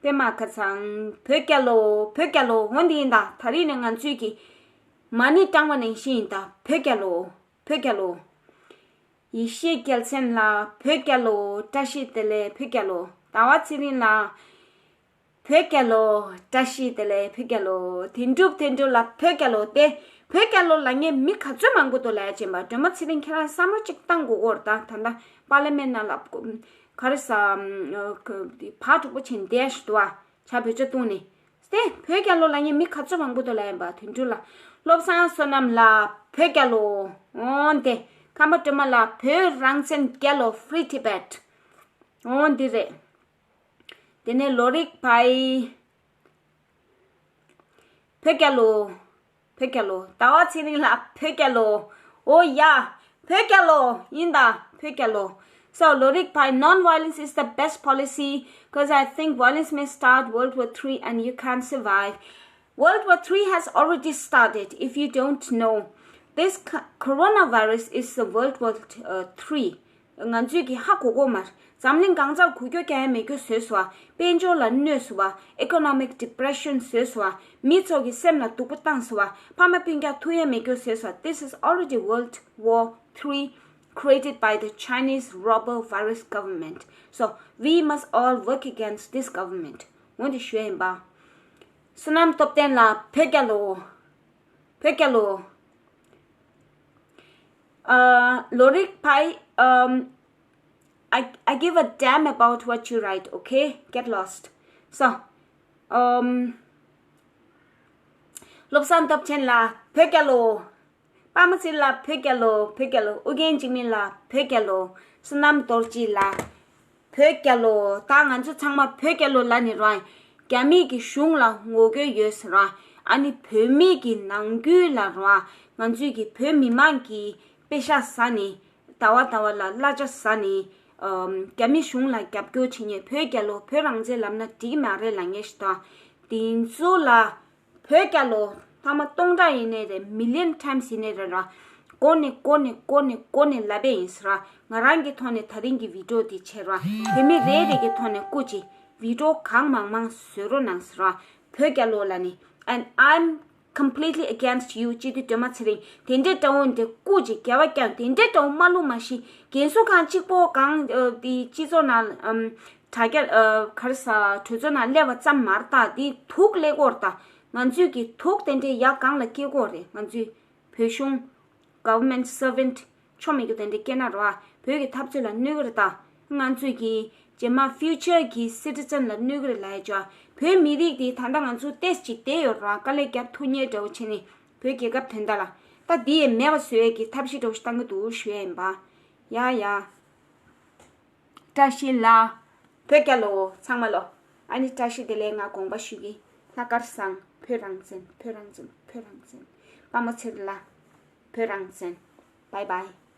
པད་མ་ཁ་ཚང་། བོད་རྒྱལ་ལོ། བོད་རྒྱལ་ལོ། འོ་འདི་ཡིན་ད། ད་རིང་ནས་ང་ཚོས་ཀྱི་མ་ཎི་བགྲང་བ་ནང་བཞིན་ཡིན་ད། བོད་རྒྱལ་ལོ། བོད་རྒྱལ་ལོ། ཡེ་ཤེས་རྒྱལ་མཚན་ལགས། བོད་རྒྱལ་ལོ། བཀྲ་ཤིས་བདེ་ལེགས། བོད་རྒྱལ་ལོ། ཟླ་བ་ཚེ་རིང་ལགས། བོད་རྒྱལ་ལོ། བཀྲ་ཤིས་བདེ་ལེགས། བོད་རྒྱལ་ལོ། དོན་གྲུབ། དོན་གྲུབ་ལགས། བོད་རྒྱལ་ལོ། དེ་བོད་རྒྱལ་ལོ་ལབ་མཁན་མི་ག་ཚོད་མང་པོ་འདུག་ལབ་ཡ་ཅན་པ། སྒྲོལ་མ་ཚེ་རིང་ཁྱེད་རང་བསམ་བློ་གཅིག་བཏང་དགོས་ཀྱི་ཡོད་རེད་ད། ད་ལྟ་པར་ལི་མེན་ནང་ལ་ག་རེ་ཟ། ཕར་གྲུ་པོ་ཆེན་བསྡད་ཤི་འདུག་བ། བྱ་བོད་ཅག་བཏུང་ནས། དེ་བོད་རྒྱལ་ལོ་ལབ་མཁན་མི་ག་ཚོད་མང་པོ་འདུག་ལབ་ཡིན་པ། དོན་གྲུབ་ལགས། བློ་བཟང་བསོད་ནམས་ལགས། བོད་རྒྱལ་ལོ། འོན་ཏེ། ཁམས་པ་སྒྲོལ་མ་ལགས། བོད་རང་བཙན་རྒྱལ་ལོ། Free Tibet། འོ་འདི་རེད། དེ་ནས་ལོ་རིག་ཕའི། བོད་རྒྱལ་ལོ། བོད་རྒྱལ་ལོ། ཟླ་བ་ཚེ་རིང་ལགས། བོད་རྒྱལ་ལོ། འོ་ཡ། བོད་རྒྱལ་ལོ། ཡིན་ད། བོད་རྒྱལ་ལོ། So, ལོ་རིག་ཕའི། Non-violence is the best policy, because I think violence may start World War Three and you can't survive. World War Three has already started, if you don't know. This co- coronavirus is the World War uh, Three. ང་ཚོས་ཀྱི་ཧ་གོ་གོ་མ། འཛམ་གླིང་གང་སར་འགུལ་སྐྱོད་རྒྱག་ཡ་མེད་རྒྱུ་བཟོས་སོང་བ། དཔལ་འབྱོར་ལ་གནོད་སོང་བ། Economic depression བཟོས་སོང་བ། མི་ཚོ་གི་སེམས་ལ་སྡུག་པོ་བཏང་སོང་བ། ཕ་མ་སྤུན་ཀྱག་ཐུག་ཡ་མེད་རྒྱུ་བཟོས་སོང་བ། This is already World War Three, created by the Chinese robber virus government. So we must all work against this government. འོན་ཏེ་ཞུ་ཡ་ཡིན་པ། བསོད་ནམས་སྟོབས་ལྡན་ལགས། བོད་རྒྱལ་ལོ། བོད་རྒྱལ་ལོ། ཨ། ལོ་རིག་ཕའི། um, I, I give a damn about what you write, okay? Get lost. So, um, བློ་བཟང་སྟོབས་ཆེན་ལགས། བོད་རྒྱལ་ལོ། པདྨ་ཚེ་རིང་ལགས། བོད་རྒྱལ་ལོ། བོད་རྒྱལ་ལོ། ཨུ་རྒྱན་འཇིགས་མེད་ལགས། བོད་རྒྱལ་ལོ། བསོད་ནམས་རྡོ་རྗེ་ལགས། བོད་རྒྱལ་ལོ། ད་ང་ཚོ་ཚང་མ་བོད་རྒྱལ་ལོ་ལབ་ནས་རང་། རྒྱ་མི་གི་གཞུང་ལ་ངོ་རྒོལ་ཡོད་ཟེར་རང་། ཨ་ནི་བོད་མི་གི་ནང་ཁུལ་ལ་རང་། ང་ཚོའི་གི་བོད་མི་མང་གི་པེ་ཤག་ཟ་ནས། ཟླ་བ་ཟླ་བ་ལ་གླ་ཆ་ཟ་ནས། ཨམ། རྒྱ་མི་གཞུང་ལ་རྒྱབ་སྐྱོར་བྱེད་མཁན། བོད་རྒྱལ་ལོ། བོད་རང་བཙན་ལབ་ན་འགྲིག་གི་མ་རེད་ལབ་མཁན་ཞིག་དང་། དེ་ཚོ་ལ། བོད་རྒྱལ་ལོ། ཐ་མ་སྟོང་ཕྲག་ཡིན་ནའི་རེད། million times ཡིན་ནའི་རེད་ར། མགོ་ནས་མགོ་ནས་མགོ་ནས་མགོ་ནས་ལབ་པ་ཡིན་ཟེར་ར། ང་རང་གི་ཐོག་ནས་ད་རིང་གི་བི་ཌིའོ་འདི་བྱས་ར། བོད་མི་རེ་རེ་གི་ཐོག་ནས་སྐུ་མཁྱེན། བི་ཌིའོ་གང་མང་མང་བཟོ་རོགས་གནང་ཟེར་ར། བོད་རྒྱལ་ལོ་ལབ་ནི། And I'm completely against you. སྤྱི་འཐུས་སྒྲོལ་མ་ཚེ་རིང་། དེ་འདྲའི་དགྲ་བོ་འདི་སྐུ་མཁྱེན། རྒྱལ་བ་རྒྱལ། དེ་འདྲའི་དགྲ་བོ་མ་བླུག་མ་ཤི། རྒན་གསོ་ཁང་གཅིག་པོ་གང་། ཨ། དེ་སྤྱི་ཚོགས་ནང་། ཨམ། དྲ་རྒྱ། ཨ། ག་རེ་ཟ། གྲོས་ཚོགས་ནང་སླེབས་པ་ཙམ་མ་རེད་ད། དེ་དུག་སླེབས་ཀྱི་ཡོད་རེད་ད། ང་ཚོས་ཀྱི་དུག་དེ་འདྲའི་ཡ་གང་ལ་སྐྱེ་གི་ཡོད་རེད། ང་ཚོས་བོད་གཞུང་། Government servant ཆོ་མེད་རྒྱུ་དེ་འདྲའི་སྐྱེ་ན་རེད་བ། བོད་ཀྱི་འཐབ་རྩོད་ལ་གནོད་ཀྱི་རེད་ད། ང་ཚོས་ཀྱི་རྗེས་མ་future གྱི་citizen ལ་གནོད་ཀྱི་རེད་ལབ་ཡ་ཅོ། བོད་མི་རིགས་དེ་ད་ལྟ་ང་ཚོ་ཏོག་ཙམ་ཅིག་བསྡད་ཡོད་རེད་བ། དཀའ་ལས་རྒྱབ་ཐུབ་མཁན་འདྲ་བོ་བྱས་ནས་བོད་རྒྱལ་ཁབ་དོན་དག་ལ། ད་འདི་ཡས་མེད་པ་བཟོ་ཡས་ཀྱི་ཐབས་ཤེས་འདྲ་བོ་ཞིག་བཏང་གི་འདུག་ཞུ་ཡས་ཡིན་པ། ཡ་ཡ། བཀྲ་ཤིས་ལགས། བོད་རྒྱལ་ལོ། ཚང་མ་ལོ། ཨ་ནི་བཀྲ་ཤིས་བདེ་ལེགས། ང་དགོངས་པ་ཞུ་གི། ལྷག་དཀར་བཟང་། བོད་རང་བཙན། བོད་རང་བཙན། བོད་རང་བཙན། པདྨ་ཚེ་རིང་ལགས། བོད་རང་བཙན། Bye bye.